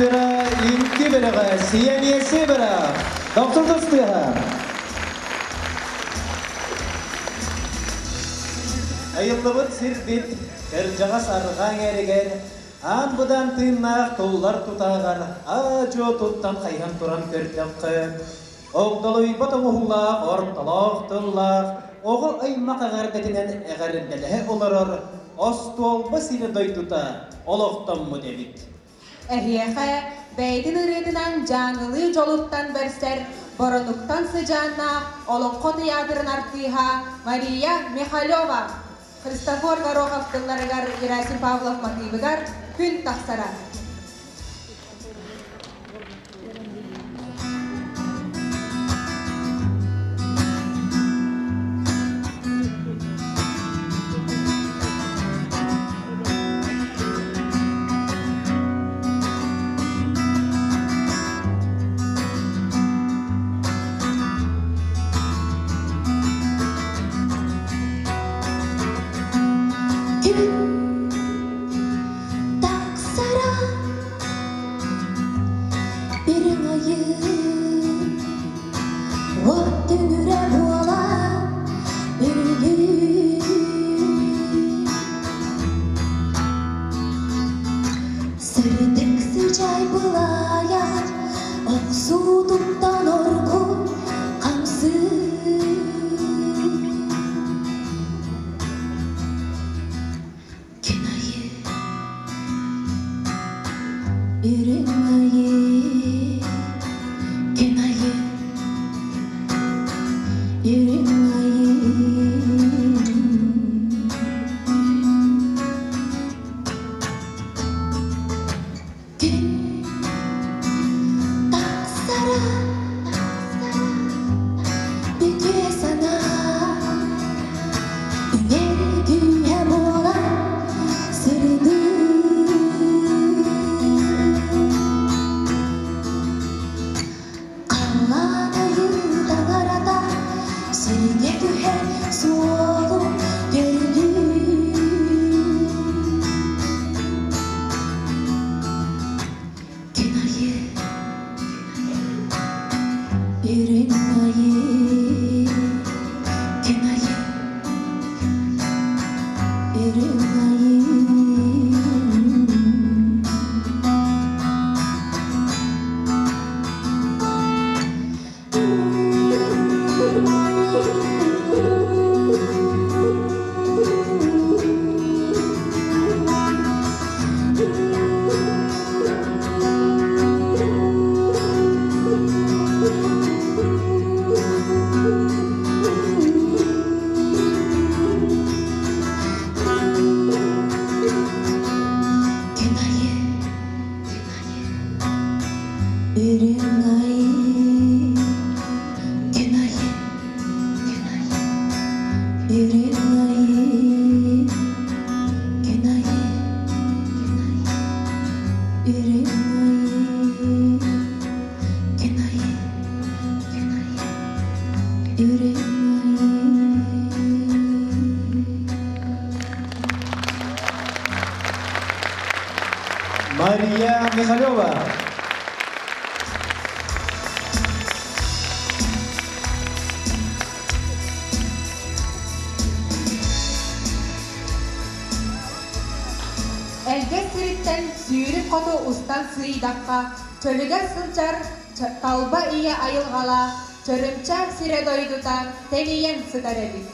[SPEAKER 2] Бера, инки береге, сияние севера. Доктор Достыга. Айыллыбыт сирбит, кырдьаҕас арҕаа эҥээригэр, аан быдан тыыннаах туллар тутааҕар аа-дьуо туттан хайыһан туран көрдөххө, огдолуйбат оҥоһуулаах ортолоох тыллаах оҕо аймах эҕэрдэтинэн эҕэрдэлэһэ олорор остуолба сирэ дойдута олохтоммут эбит.
[SPEAKER 3] Эһиэхэ бэйэтин ырыатынан дьааҥылыы дьолуттан бэрсэр Боронуктан сыдьааннаах Олоҥхо тыйаатырын артыыһа Мария Михалева Христофор Горохов тылларыгар Герасим Павлов матыыбыгар күн тахсара.
[SPEAKER 10] Күн тахсара үрүҥ айыы уот түҥүрэ буола үрүлүү. Сырдык сыдьаай былаайаҕын охсуутуттан оргуй хамсыы. Күн айыы, үрүҥ айыы, күн айыы, үрүҥ айыы. Күн тахсара үтүө санаа үҥэр күүһэ буолан сырдыы. Халлаан айыы таҥарата сиргэ түһэр суолу көрдүү. Күн айыы, үрүҥ айыы, күн айыы, үрүҥ айыы. Күн айыы, үрүҥ айыы, күн айыы, үрүҥ айыы, күн айыы, үрүҥ айыы, күн айыы, үрүҥ айыы.
[SPEAKER 2] Мария Михалева.
[SPEAKER 3] Элгэ сириттэн сүүрүк хоту устан сыыйдахха, чөлүгэр сылдьар талба ийэ айылҕалаах, чөрүмчэ сирэ дойдута тэнийэн сытар эбит.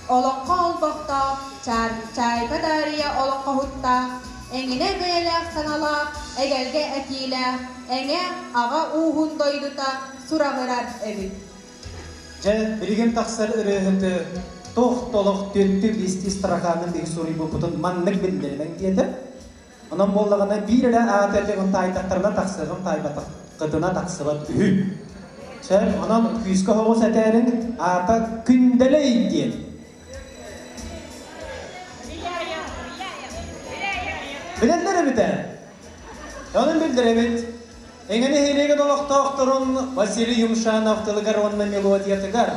[SPEAKER 3] Олоҥхо олбохтоох, Чаайка Даарыйа олоҥхоһуттаах, эҥинэ бэйэлээх саҥалаах, эгэлгэ этиилээх, эҥэ аҕа ууһун дойдута сураҕырар эбит.
[SPEAKER 2] Дьэ, билигин тахсар ырыаһыты туох толох түөттүү биэстии строканы биһи суруйбуппутун маннык биллэринэн диэтэ. Онон буоллаҕына биир эрэ ааты этиҕин таайдахтарына тахсыаҕым таайбатаххытына тахсыбат үһү. Чэ, онон күүскэ оһоҕос этээрин аата Күндэлэй диэн. Билэллэр эбит ээ. Онон билдэрэбит. Эҥэ нэһилиэгин олохтоохторун Василий Юмшанов тылыгар уонна мелодиятыгар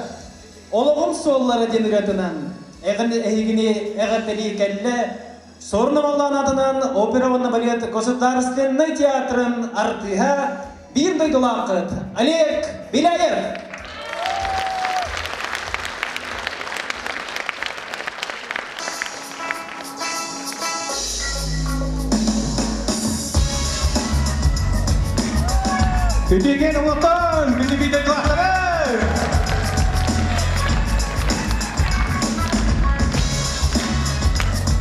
[SPEAKER 2] «Олоҕум суоллара» диэн ырыатынан эһигини эҕэрдэлии кэллэ Суорун Омоллоон аатынан опера уонна балет Государственнай театрын артыыһа биир дойдулааххыт Олег Беляев!
[SPEAKER 11] Үтүген оҥотон, күндү дойдулаахтары!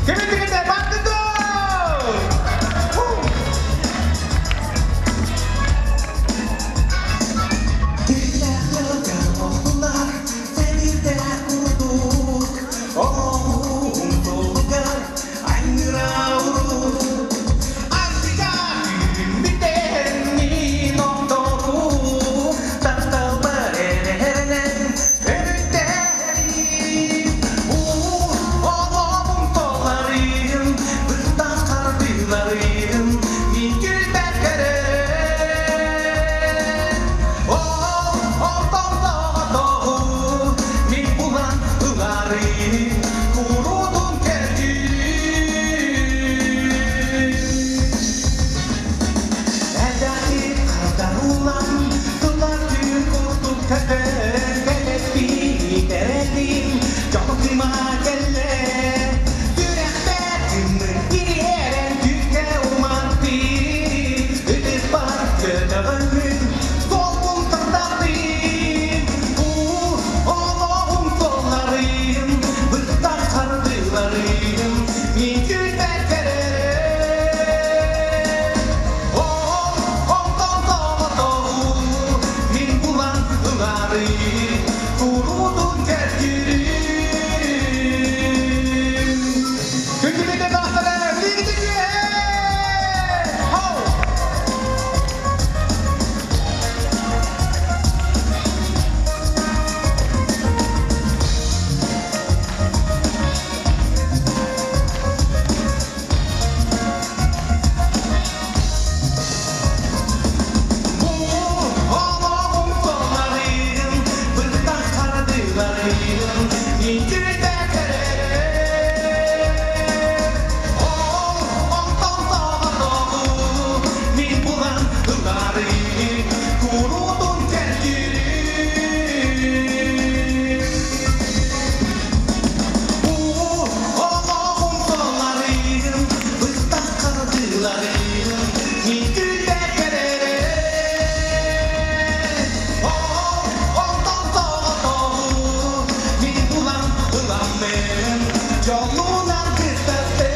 [SPEAKER 11] Кэмитигите баттыды!
[SPEAKER 12] кыыма кэллэ. Сүрэхпэр күммүн кириэрэн күүскэ уматтым. Ытыспар көтөҕөммүн суолбун сырдаттым. Бу олоҕум суолларын, быстах хардыыларын мин күүппэт кэрэрим. Ол онтон соҕотоҕу мин булан ыларым, куруутун кэрдиирим. Күндүлүтэ тахсара, билигитин Хоу! Бу олоҕум суолларын, быстах хардыыларын мин күүтэ кэрэрим. Ол онтон соҕотоҕу мин булан ыларым, куруутун кэрдиирим. Бу олоҕум суолларын, быстах хардыыларын мин күүтэ кэрэрим. Ол онтон соҕотоҕу мин булан ыламмын, дьолунан кыттастым.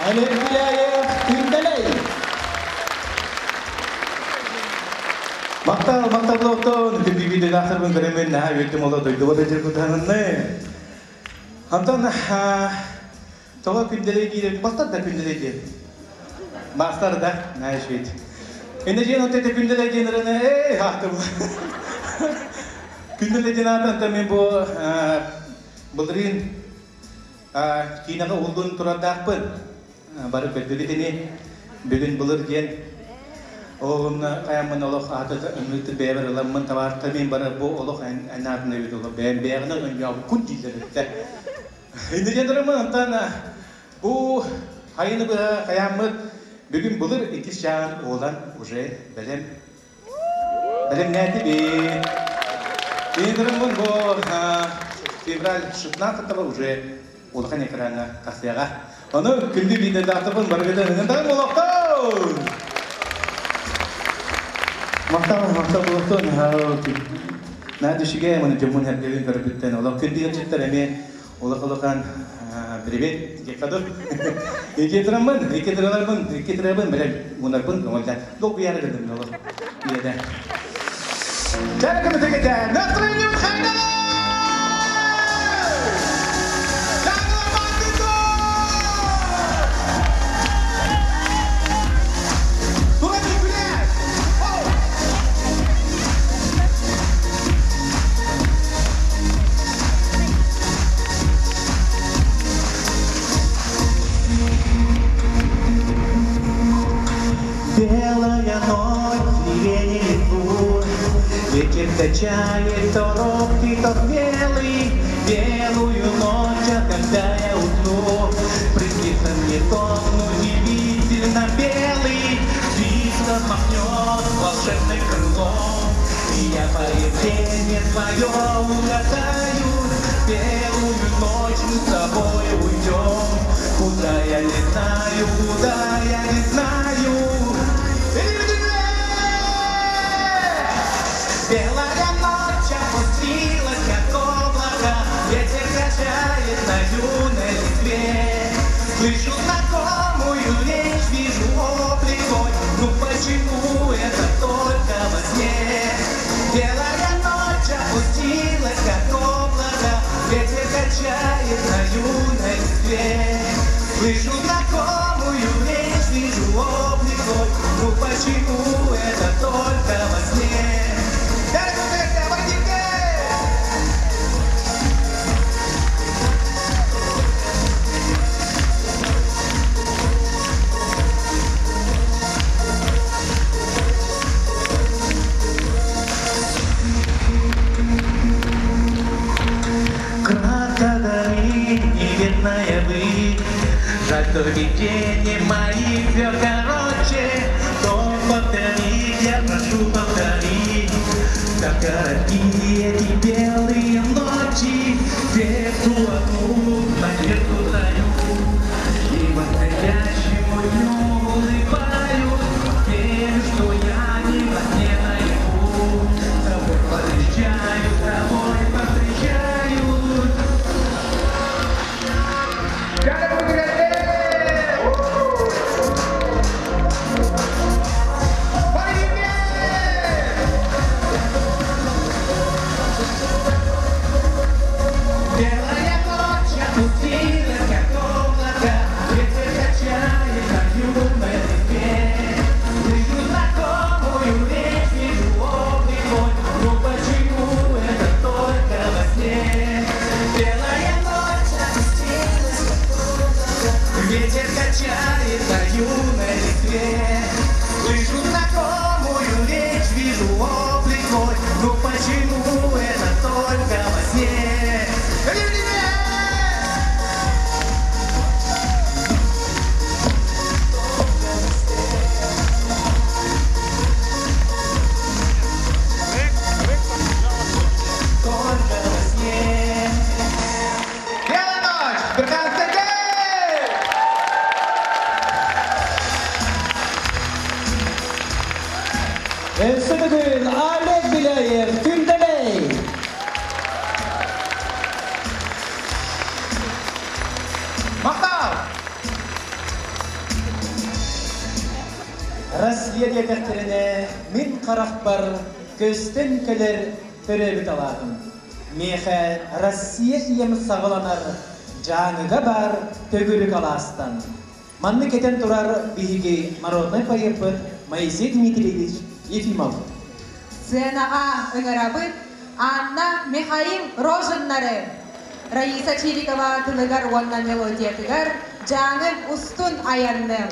[SPEAKER 11] Олег Беляев, Күндэлэй!
[SPEAKER 13] Махтал, махтал болуохтун, күндү видеолаахтарбын көрөммүн наһаа үөрдүм оло дойдуга да дьаргытанынны. Антон тоҕо күндэлэй диир, бастар да күндэлэй диэн. Бастар да, наһаа үчүгэй. Инде диэн отто күндэлэй диэн ырыны, эй, хаахтым. Күндэлэй диэн аатан мен бу былырыын киинэҕэ уһуллун турардаахпын. Бары көрдүгүт ини. Бүгүн былыр диэн Оҕумна хайаммын олох аата ымыыты бэйэбэр ыламмын табаарта мин бары бу олох анаатын эбит олох бэйэм бэйэҕинэн онньообуккун дииллэр эбиттэр. Инде диэн тураммын онтон бу хайыны быһа хайааммыт бүгүн былыр иккис чааһын уолан уже бэлэм бэлэмнээтибит. Инде тураммын бу февраль 16 уже улахан экраҥҥа тахсыаҕа. Ону күндү видеодаатыбын барыгытын ыҥыртаҕын олохтон! Махтал, махтал буолуохтун. Наһаа үчүгэй маны дьоммун эргэбин көрбүттэн олох күндү ыалдьыттар эмиэ улахан улахан привет диэххэ Икки тураммын, икки тураларбын, икки турабын бэлэм мунарбын көҥүллээн долгуйаары гынным олох ийэдэ.
[SPEAKER 11] Кэлэ Настроение хайдана!
[SPEAKER 12] Белая ночь, не листву, Ветер качает то робкий, то смелый. Белую ночь, а когда я усну, Приснится мне сон удивительно белый. Птица махнет волшебным крылом, И я поведение твое угадаю. Белую ночь мы с тобой уйдем, Куда я не знаю, куда я не знаю. Белая ночь опустилась, как облако, Ветер качает на юной листве. Слышу знакомую речь, вижу облик твой, Ну почему это только во сне? Белая ночь опустилась, как облако, Ветер качает на юной листве. Слышу знакомую речь, вижу облик твой, Ну почему это только во сне? Кратко дары, неверная вы. Жаль, что видение мои все короче. То Коротки эти белые ночи, Сердцу одну надежду даю. И восходящему дню улыбаюсь, Верю, что я не во сне наяву. С тобой подъезжаю, с тобой повстречаюсь. Белая ночь опустилась, как облако, Ветер качает на юной листве. Слышу знакомую речь, вижу облик твой, Но почему это только во сне? Белая ночь опустилась, как облако, Ветер качает на юной листве. Слышу знакомую речь, вижу облик твой, Но почему это только во сне? Только во сне.
[SPEAKER 11] Белая ночь! Берхан Сергеев!
[SPEAKER 2] Өссө бүгүн Олег Беляев, Күндэлэй!
[SPEAKER 11] Махтал!
[SPEAKER 2] Россия диэтэхтэринэ мин харахпар көстөн кэлэр төрөөбүт алааһым. Миэхэ Россия ийэм саҕаланар Дьааҥыга баар төгүрүк алаастан. Маннык этэн турар биһиги народнай поэппыт Моисей Дмитриевич Ефимов.
[SPEAKER 3] Сценаҕа ыҥырабыт Анна Михаил Рожиннары, Раиса Чирикова тылыгар уонна мелодиятыгар Дьааҥы устун айанным.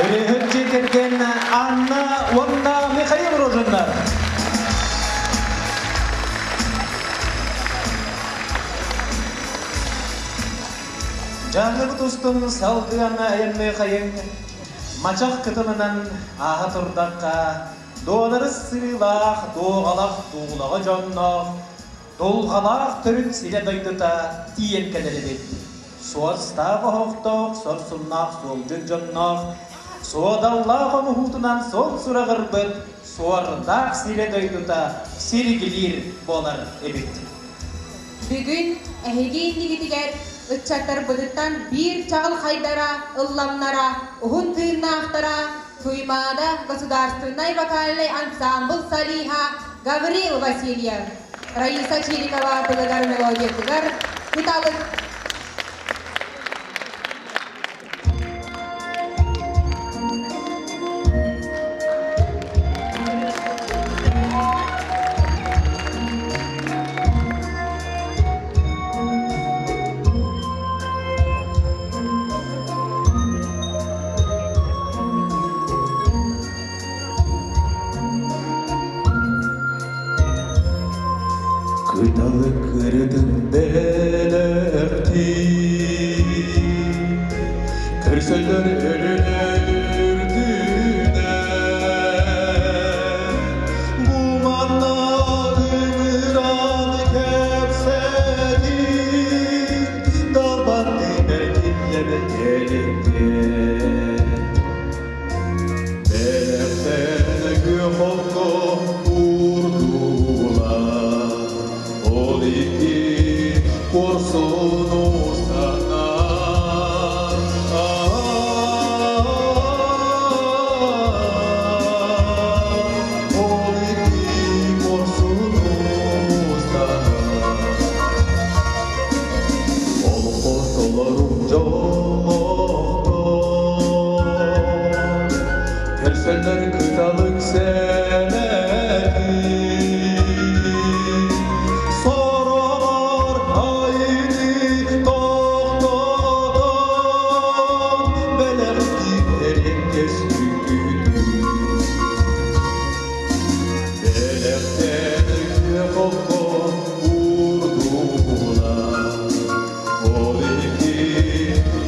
[SPEAKER 2] Өрөһүт дьиэ кэргэн Анна уонна Михаил Рожиннар. Дьааҥыбыт устун салгыы Анна айанныы хайыҥ, мачах кытылынан ааһа турдахха, Дуонарыс сырыылаах, дуоҕалах дуулаҕа дьонноох, дулҕалаах төрүт сирэ дойдута тиийэн кэлэр эбит. Суостаах оһохтоох, сорсуннаах суолдьут дьонноох, суодаллаах оҥоһуутунан суон сураҕырбыт суордаах сирэ дойдута сиригилиир буолар эбит.
[SPEAKER 3] Бүгүн эһиги иннигитигэр ыччаттарбытыттан биир чаҕылхайдара, ылламнара, уһун тыыннаахтара Туймаада государственнай вокальнай ансамбль солиһа Гаврил Васильев, Раиса Чирикова тылыгар мелодиятыгар Кыталык.
[SPEAKER 8] Кыталык ырытын бэлэхти, Көрсөллөр өлүнэр үрдүнэн, Бу манна ыҥыран кэпсэтин, Далбардыы бэркиллэбэ кэлиттэн. Бэлэхтэн күөх окко уурдулар, Ол икки куорсун устанар. Ол икки куорсун устанар. Олоххо толору дьоллоохтор, Көрсөллөр кыталык сэмэтин. Сороҕор айыы тохтотон, Бэлэхтиир эриэккэс үҥкүүтүн. Бэлэхтэн күөх окко уурдулар, Ол икки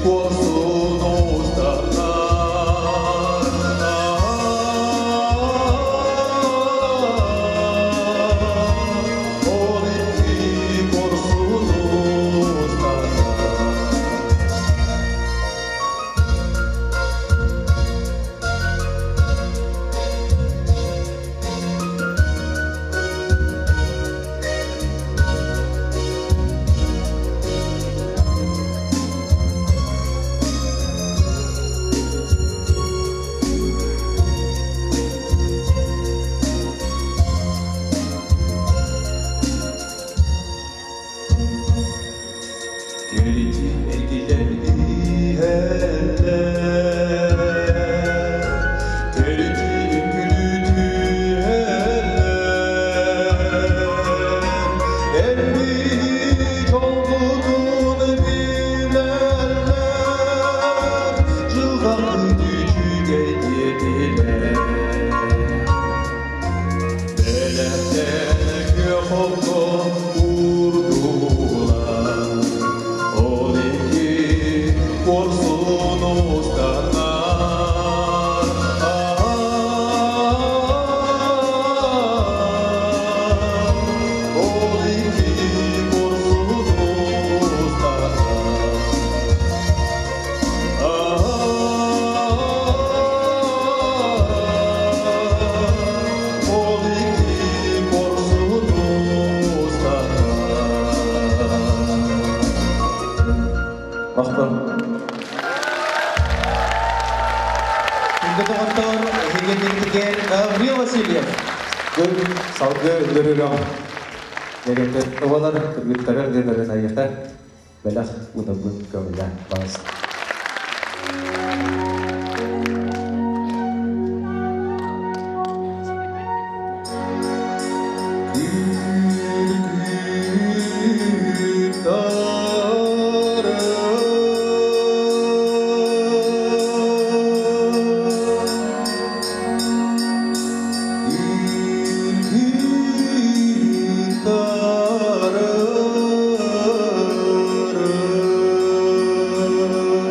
[SPEAKER 8] куорсун устанар. Ол икки куорсун устанар. Кэлити эргиллэн иһэллэр, Кэлити үҥкүүлүү түһэллэр. Эн-биһи дьолбутун билэллэр, Дьылҕабыт үчүгэй диэтилэр. Бэлэхтэн күөх окко уурдулар, Ол икки куорсун устанар. Ол икки куорсун устанар. Ол икки куорсун устанар. Махтал.
[SPEAKER 2] Күндү доҕоттор, эһиги иннигитигэр Гаврил Васильев.
[SPEAKER 14] Күн салгыы үндөрүрөҕ дэгэтэ оҕолор кыргыттарар дедарын айыха бэлэх уунабын көҥүлэ баас.
[SPEAKER 8] Күр-күр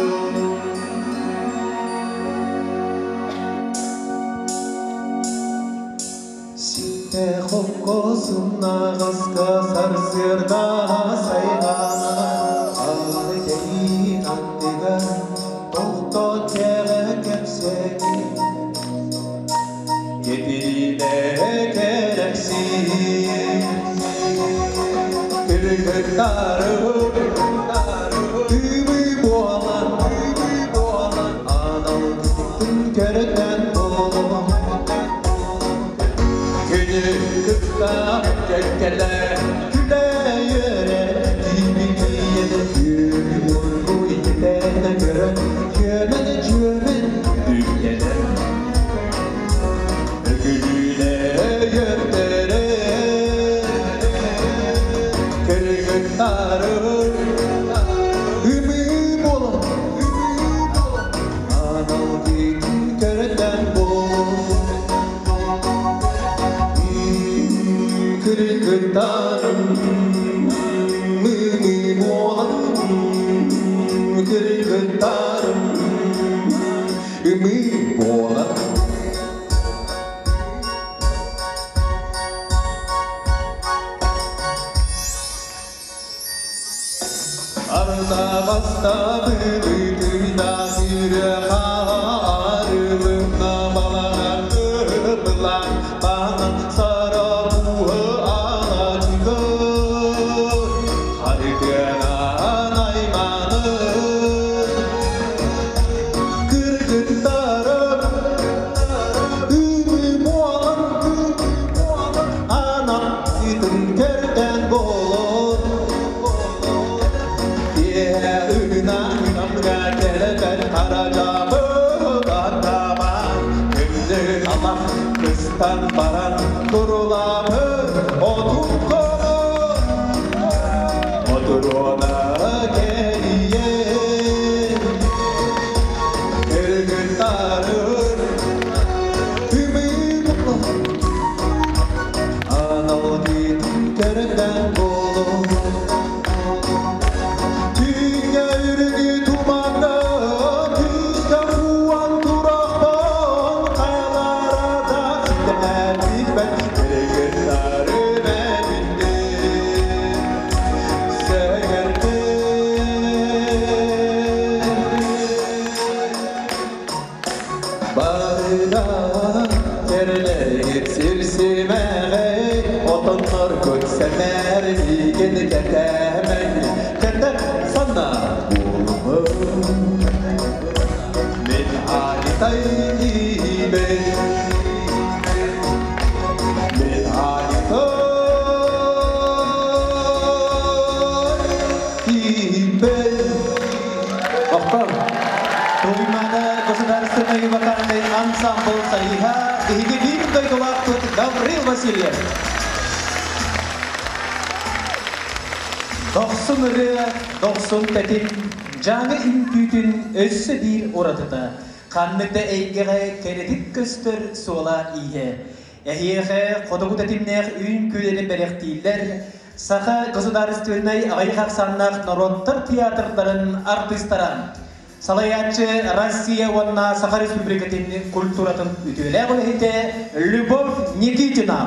[SPEAKER 8] Тииккэ хокко сымнаҕаска сарсыарда сайҕана Алы кэйиин аттыгар тохтоон кэҕэ кэпсэти Кэтириинэ кэрэхсиир Кыргыттарым ымыы буолан Анал кытыктын көрөтөн буолуо Күнү кытта кэккэлэ күлэ-үөрэ Киирбит күөл мургу ититэн көрөн Күөмэн чүөмэн үктэнэр Өкүлүүнэ өйөттөрө Кыргыттарым ымыы буолан Анал киитин көрөтөн буол Кыргыттарым ымыы буолан Кыргыттарым ымыы буолан Ардағаста былытыйда сирі харылына балаған ылан Бағын сара буы алачығы Харкынан айманы Кыргыттарым ымыы буолан Анам итин көрден болор Кыстан баран турулабы отун кону Отуруна келиен Кыргыттарым ымыы буолан Анал китин көрөтөн болор Түнге үргү туманда түстө куан турахтан Каяларада ситен билбет Кыргыттарым эбинде Сэгерде Барыда керлерге сирсимеге Отоннор көтсемер миген кетемен Кетер сана булумун Мен анитай ибен Мен анитай ибен
[SPEAKER 13] Охтон. Туймана государственный вокальный ансамбль Сайха биһиги биир дойдулаахпыт Гаврил Васильев. Дохсун ырыа, дохсун тэтим, Дьааҥы үҥкүүтүн өссө биир уратыта. Ханнык да эйгэҕэ кэрэтик көстөр суола-ииһэ. Эһиэхэ хотугу тэтимнээх үҥкүүлэри бэлэхтииллэр Саха государственнай аҕыйах ахсааннаах норуоттар театрдарын артыыстара. Салайааччы Россия уонна Саха Республикатын культуратын үтүөлээх үлэһитэ Любовь Никитина.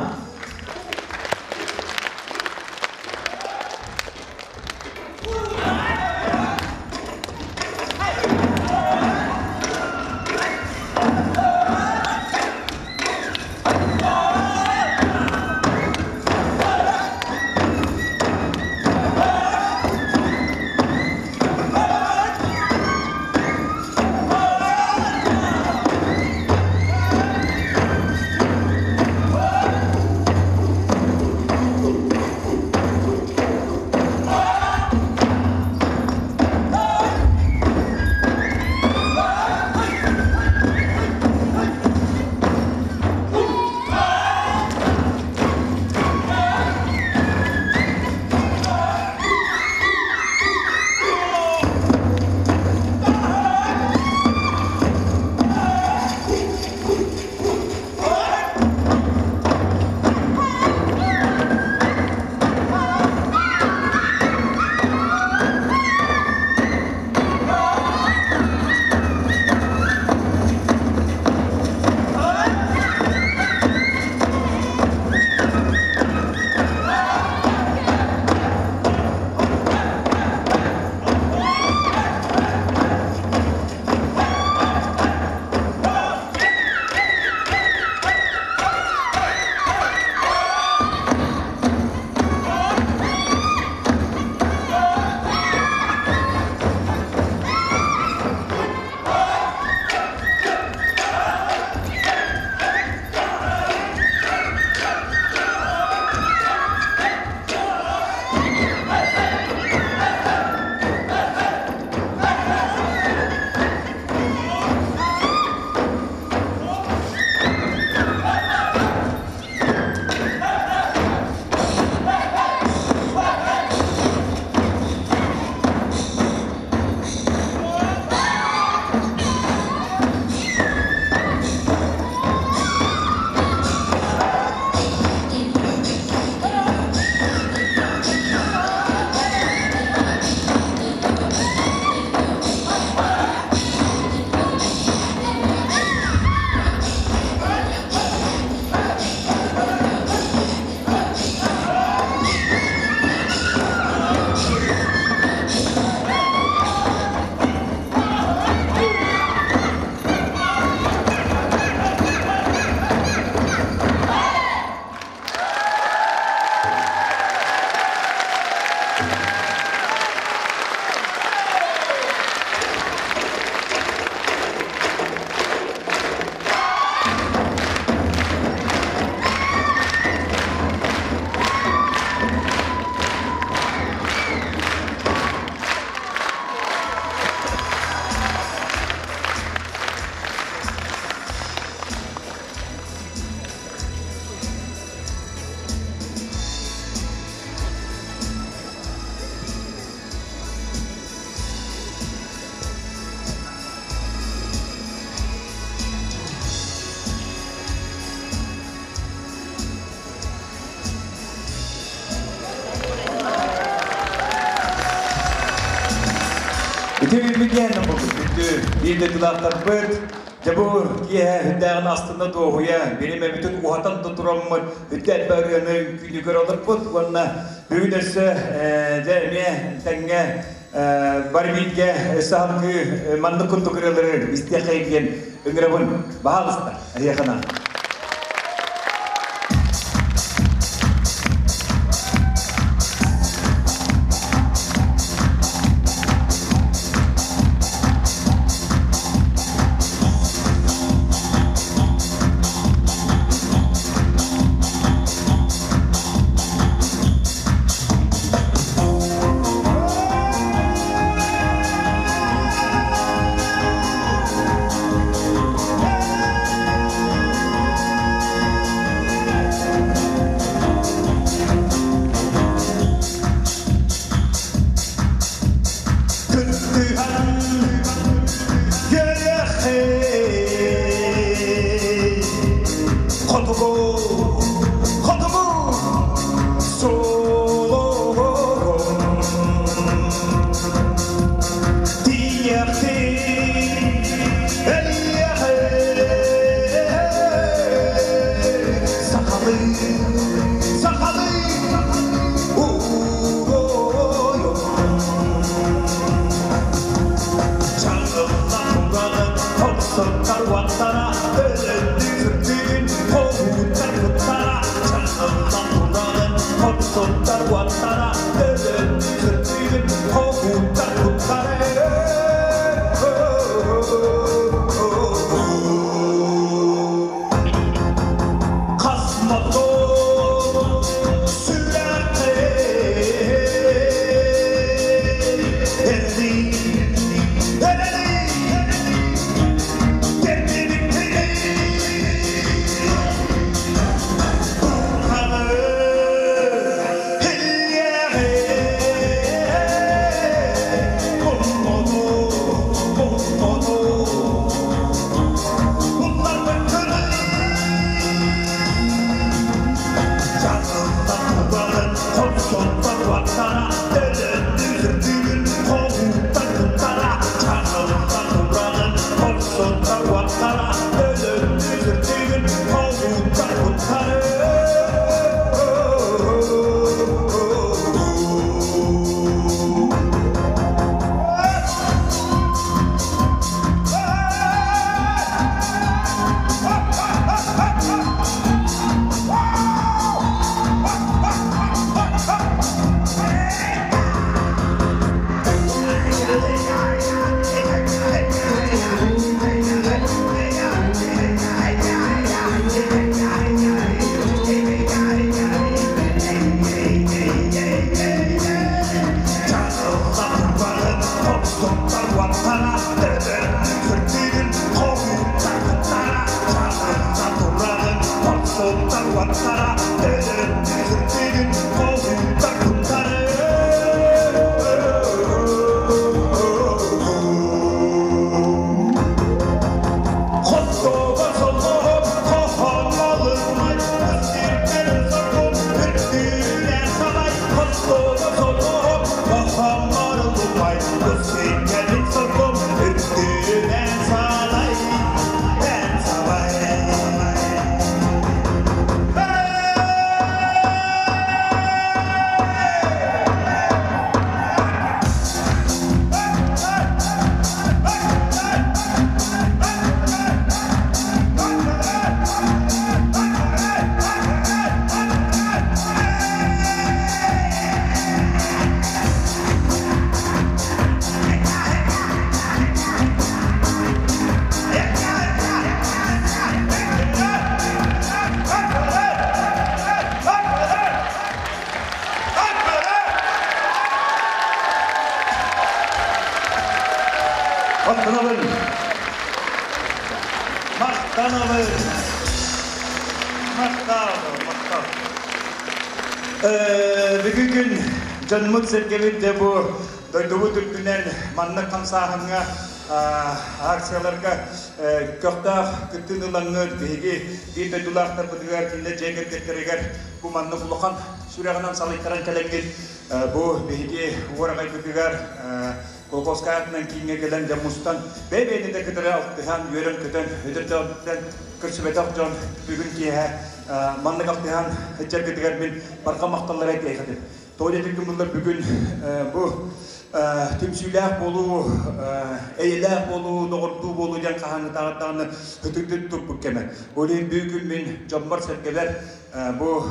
[SPEAKER 15] Үтүө буолбут күндү биир дойдулаахтарбыт, дьэ бу киэһэ үрдээҕин астына дуоһуйа, биримэбитин уһатан да тураммыт, үрдэ элбэх ырыаны үҥкүүнү көрө олорбут уонна бүгүн өссө дьэ эмиэ тэҥҥэ бары бииргэ өссө салгыы маннык курдук ырыалары истиэхэй диэн ыҥырабын. Баһаалыста, эһиэхэ
[SPEAKER 12] Күттүһэн Гелехей Хотугу Хотугу Солорум Тиэхтин Элиэхэй Сахалыы Сахалыы Уруйум Чаҥылла тураҕын Хорсуттар уоттара Өлөндүү Хоһууттар куттара Чаҥылла тураҕын Хорсуттар уоттара Өлөндүү Хоһууттар куттара Хас мотор сүрэххэ эрди эрэли
[SPEAKER 15] Махтанабын! Махтанабын! Махтал, махтал. Бүгүн күн дьонмут сэргэбит де бу дойдубут үрдүнэн маннык хамсааһыҥҥа акцияларга көхтөөх кыттыыны ылаҥҥыт биһиги биир дойдулаахтарбытыгар кинилэр дьиэ кэргэттэригэр бу маннык улахан сүрэҕинэн салайтаран кэлэҥҥит бу биһиги уораҕайбытыгар. Кулаковскай аатынан кииҥҥэ кэлэн дьэ мустан, бэйэ-бэйэни да кытары алтыһан, үөрэн-көтөн, өтөрдөөн көрсүбэтэх дьон бүгүн киэһэ маннык алтыһан сылдьаргытыгар мин барҕа махталлары этиэхэтим. Тоҕо диэтэргин буллар бүгүн бу түмсүүлээх буолуу, эйэлээх буолуу, доҕордуу буолуу диэн хаһааҥҥытааҕар даҕаны ытыктыы турбут кэмэ. Ол иһин бүгүн мин дьоммор-сэргэбэр бу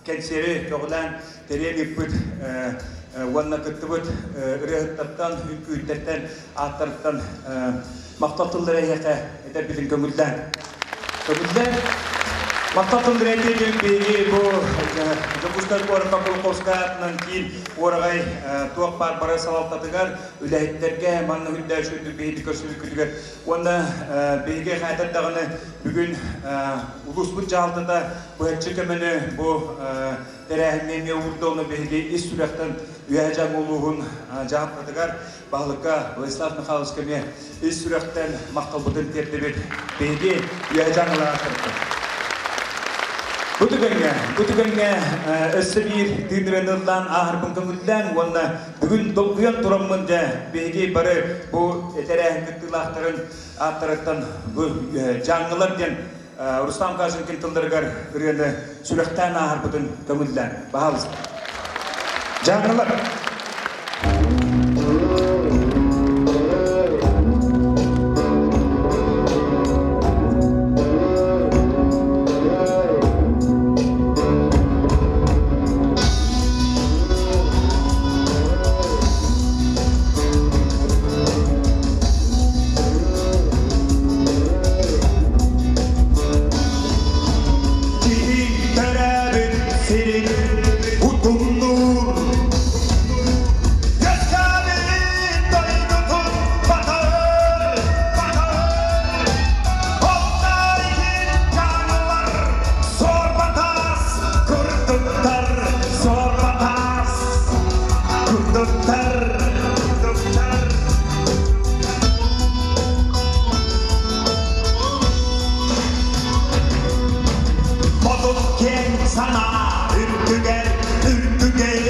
[SPEAKER 15] кэнсиэри көҕүлээн тэрийэн ыыппыт уонна кыттыбыт ырыаһыттартан, үҥкүүһүттэртэн ааттарыттан махтал тыллары эһиэхэ этэрбитин көҥүллээн. Көҥүллээн. Махтал тыллары этиэбин биһиги бу Дьокуускай куоракка Кулаковскай аатынан киин уораҕай туох баар бары салалтатыгар, үлэһиттэргэ манна үрдээ үчүгэйдик биһиги көрсүбүккүтүгэр уонна биһиги хаайтар даҕаны бүгүн улууспут дьаһалтата быһаччы көмөнү бу тэрээһиҥҥэ эмиэ уурда, ону биһиги ис сүрэхтэн Үөһээ Дьааҥы улууһун дьаһалтатыгар баһылыкка Владислав Михайловичка эмиэ ис сүрэхтэн махталбытын тиэрдэбит. Биһиги Үөһээ Дьааҥылаахтарбыт. Бу түгэҥҥэ, бу түгэҥҥэ өссө биир тыын ыллаан ааһарбын көҥүллээҥ уонна бүгүн долгуйан тураммын дьэ биһиги бары бу тэрээһин кыттыылаахтарын ааттарыттан бу Дьааҥылар диэн Рустам Каженкин тылларыгар ырыаны сүрэхтээн ааһарбытын көҥүллээн. Баһаалыста. Дьааҥылар.
[SPEAKER 6] Киһи төрөөбүт сирин утумнуур, үөскээбит дойдутун батар, батар. Ол иһин дьаҥылар суорба-таас курдуктар, суорба-таас курдуктар, курдуктар. Модун киэҥ санаа үрдүгэр үрдүгэр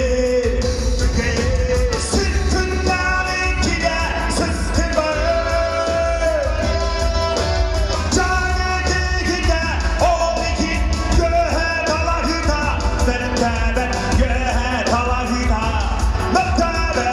[SPEAKER 6] Сир күннээҕи килэ сыстыбат Дьаҥы киһитэ ол иһин үөһэ талаһыта Мөлтөөбөт үөһэ талаһыта Мөлтөөбөт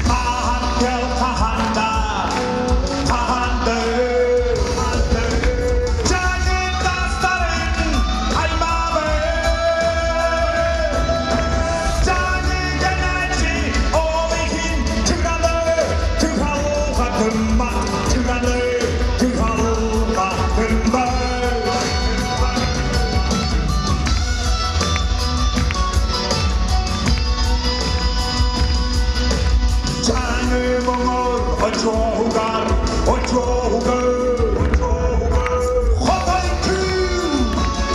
[SPEAKER 6] Хаһан кэл хаһанда, хаһанды, Дьаҥы тастарын аймаабы. Дьаҥы гэнэчи ол иһин тыганы, кыһалҕа гыммат, тыганы, кыһалҕа гыммат. Дьаҥы муҥур очуоһугар, очуоһугар, Хотой кыыл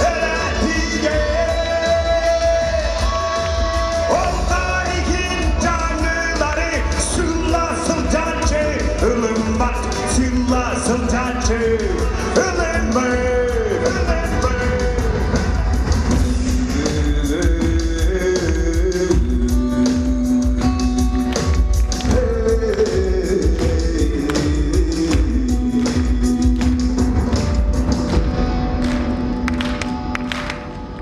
[SPEAKER 6] эрэ тиийэр. Ол иһин дьаҥылары сылла сылдьааччы ылыммат, сылла сылдьааччы ылыммат, ылыммат.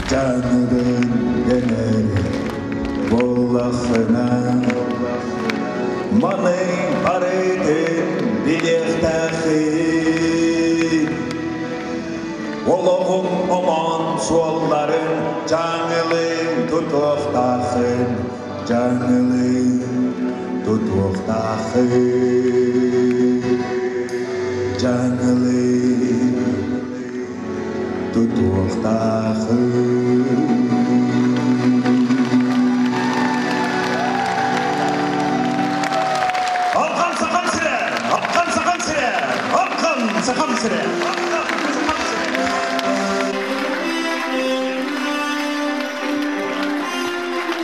[SPEAKER 8] Дьаҥыгын гэнэр буоллаххына, маны барытын билиэхтээххин. Олоҕуҥ омоон суолларын дьаҥылыы тутуохтааххын, дьаҥылыы тутуохтааххын. Дьаҥылыы тутуохтааххын.
[SPEAKER 15] Алхан сахам сирэ! Алхан сахам сирэ! Алхан сахам сирэ!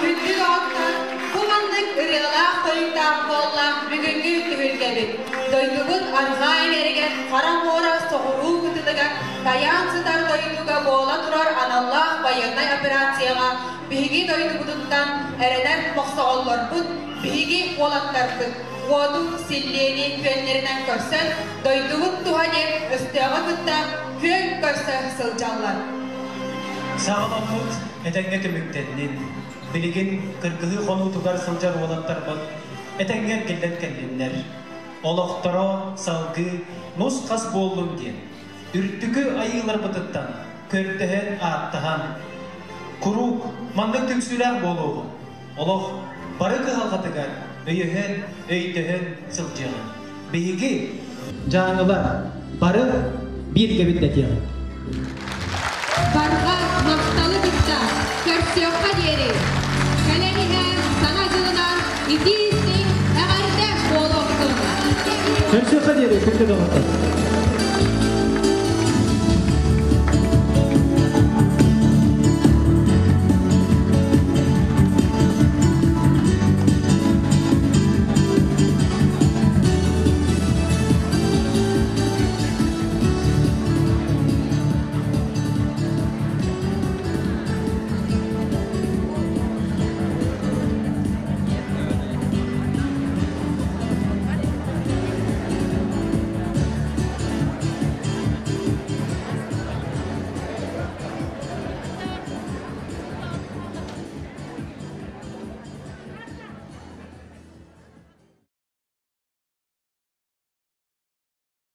[SPEAKER 3] Күндү доҕоттор, бу маннык ырыалаах-тойуктаах буолла бүгүҥҥү буола турар аналлаах байыаннай операцияҕа биһиги дойдубутуттан эрэнэр мохсоҕоллорбут, биһиги уолаттарбыт уоту силлиэни күөннэринэн көрсөн, дойдубут туһа диэн өстөөҕү кытта күөн көрсө сылдьаллар.
[SPEAKER 2] Саҕаламмыт этэҥҥэ түмүктэннин. Билигин кыргыһыы хонуутугар сылдьар уолаттарбыт этэҥҥэ эргиллэн кэллиннэр. Олохторо салгыы нус-хас буоллун диэн, үрдүкү айыыларбытыттан көрдөһөн-ааттаһан, куруук маннык түмсүүлээх буолуоҕун, олох бары кыһалҕатыгар өйөһөн, өйдөһөн сылдьыаҕын. Биһиги
[SPEAKER 16] Дьааҥылар бары бииргэбит дэтиэҕин.
[SPEAKER 3] Барҕа махталы кытта көрсүөххэ диэри! Кэлэн иһэр Саҥа дьылынан итии-истиҥ эҕэрдэ буолуохтун!
[SPEAKER 16] Көрсүөххэ диэри, күндү доҕоттор!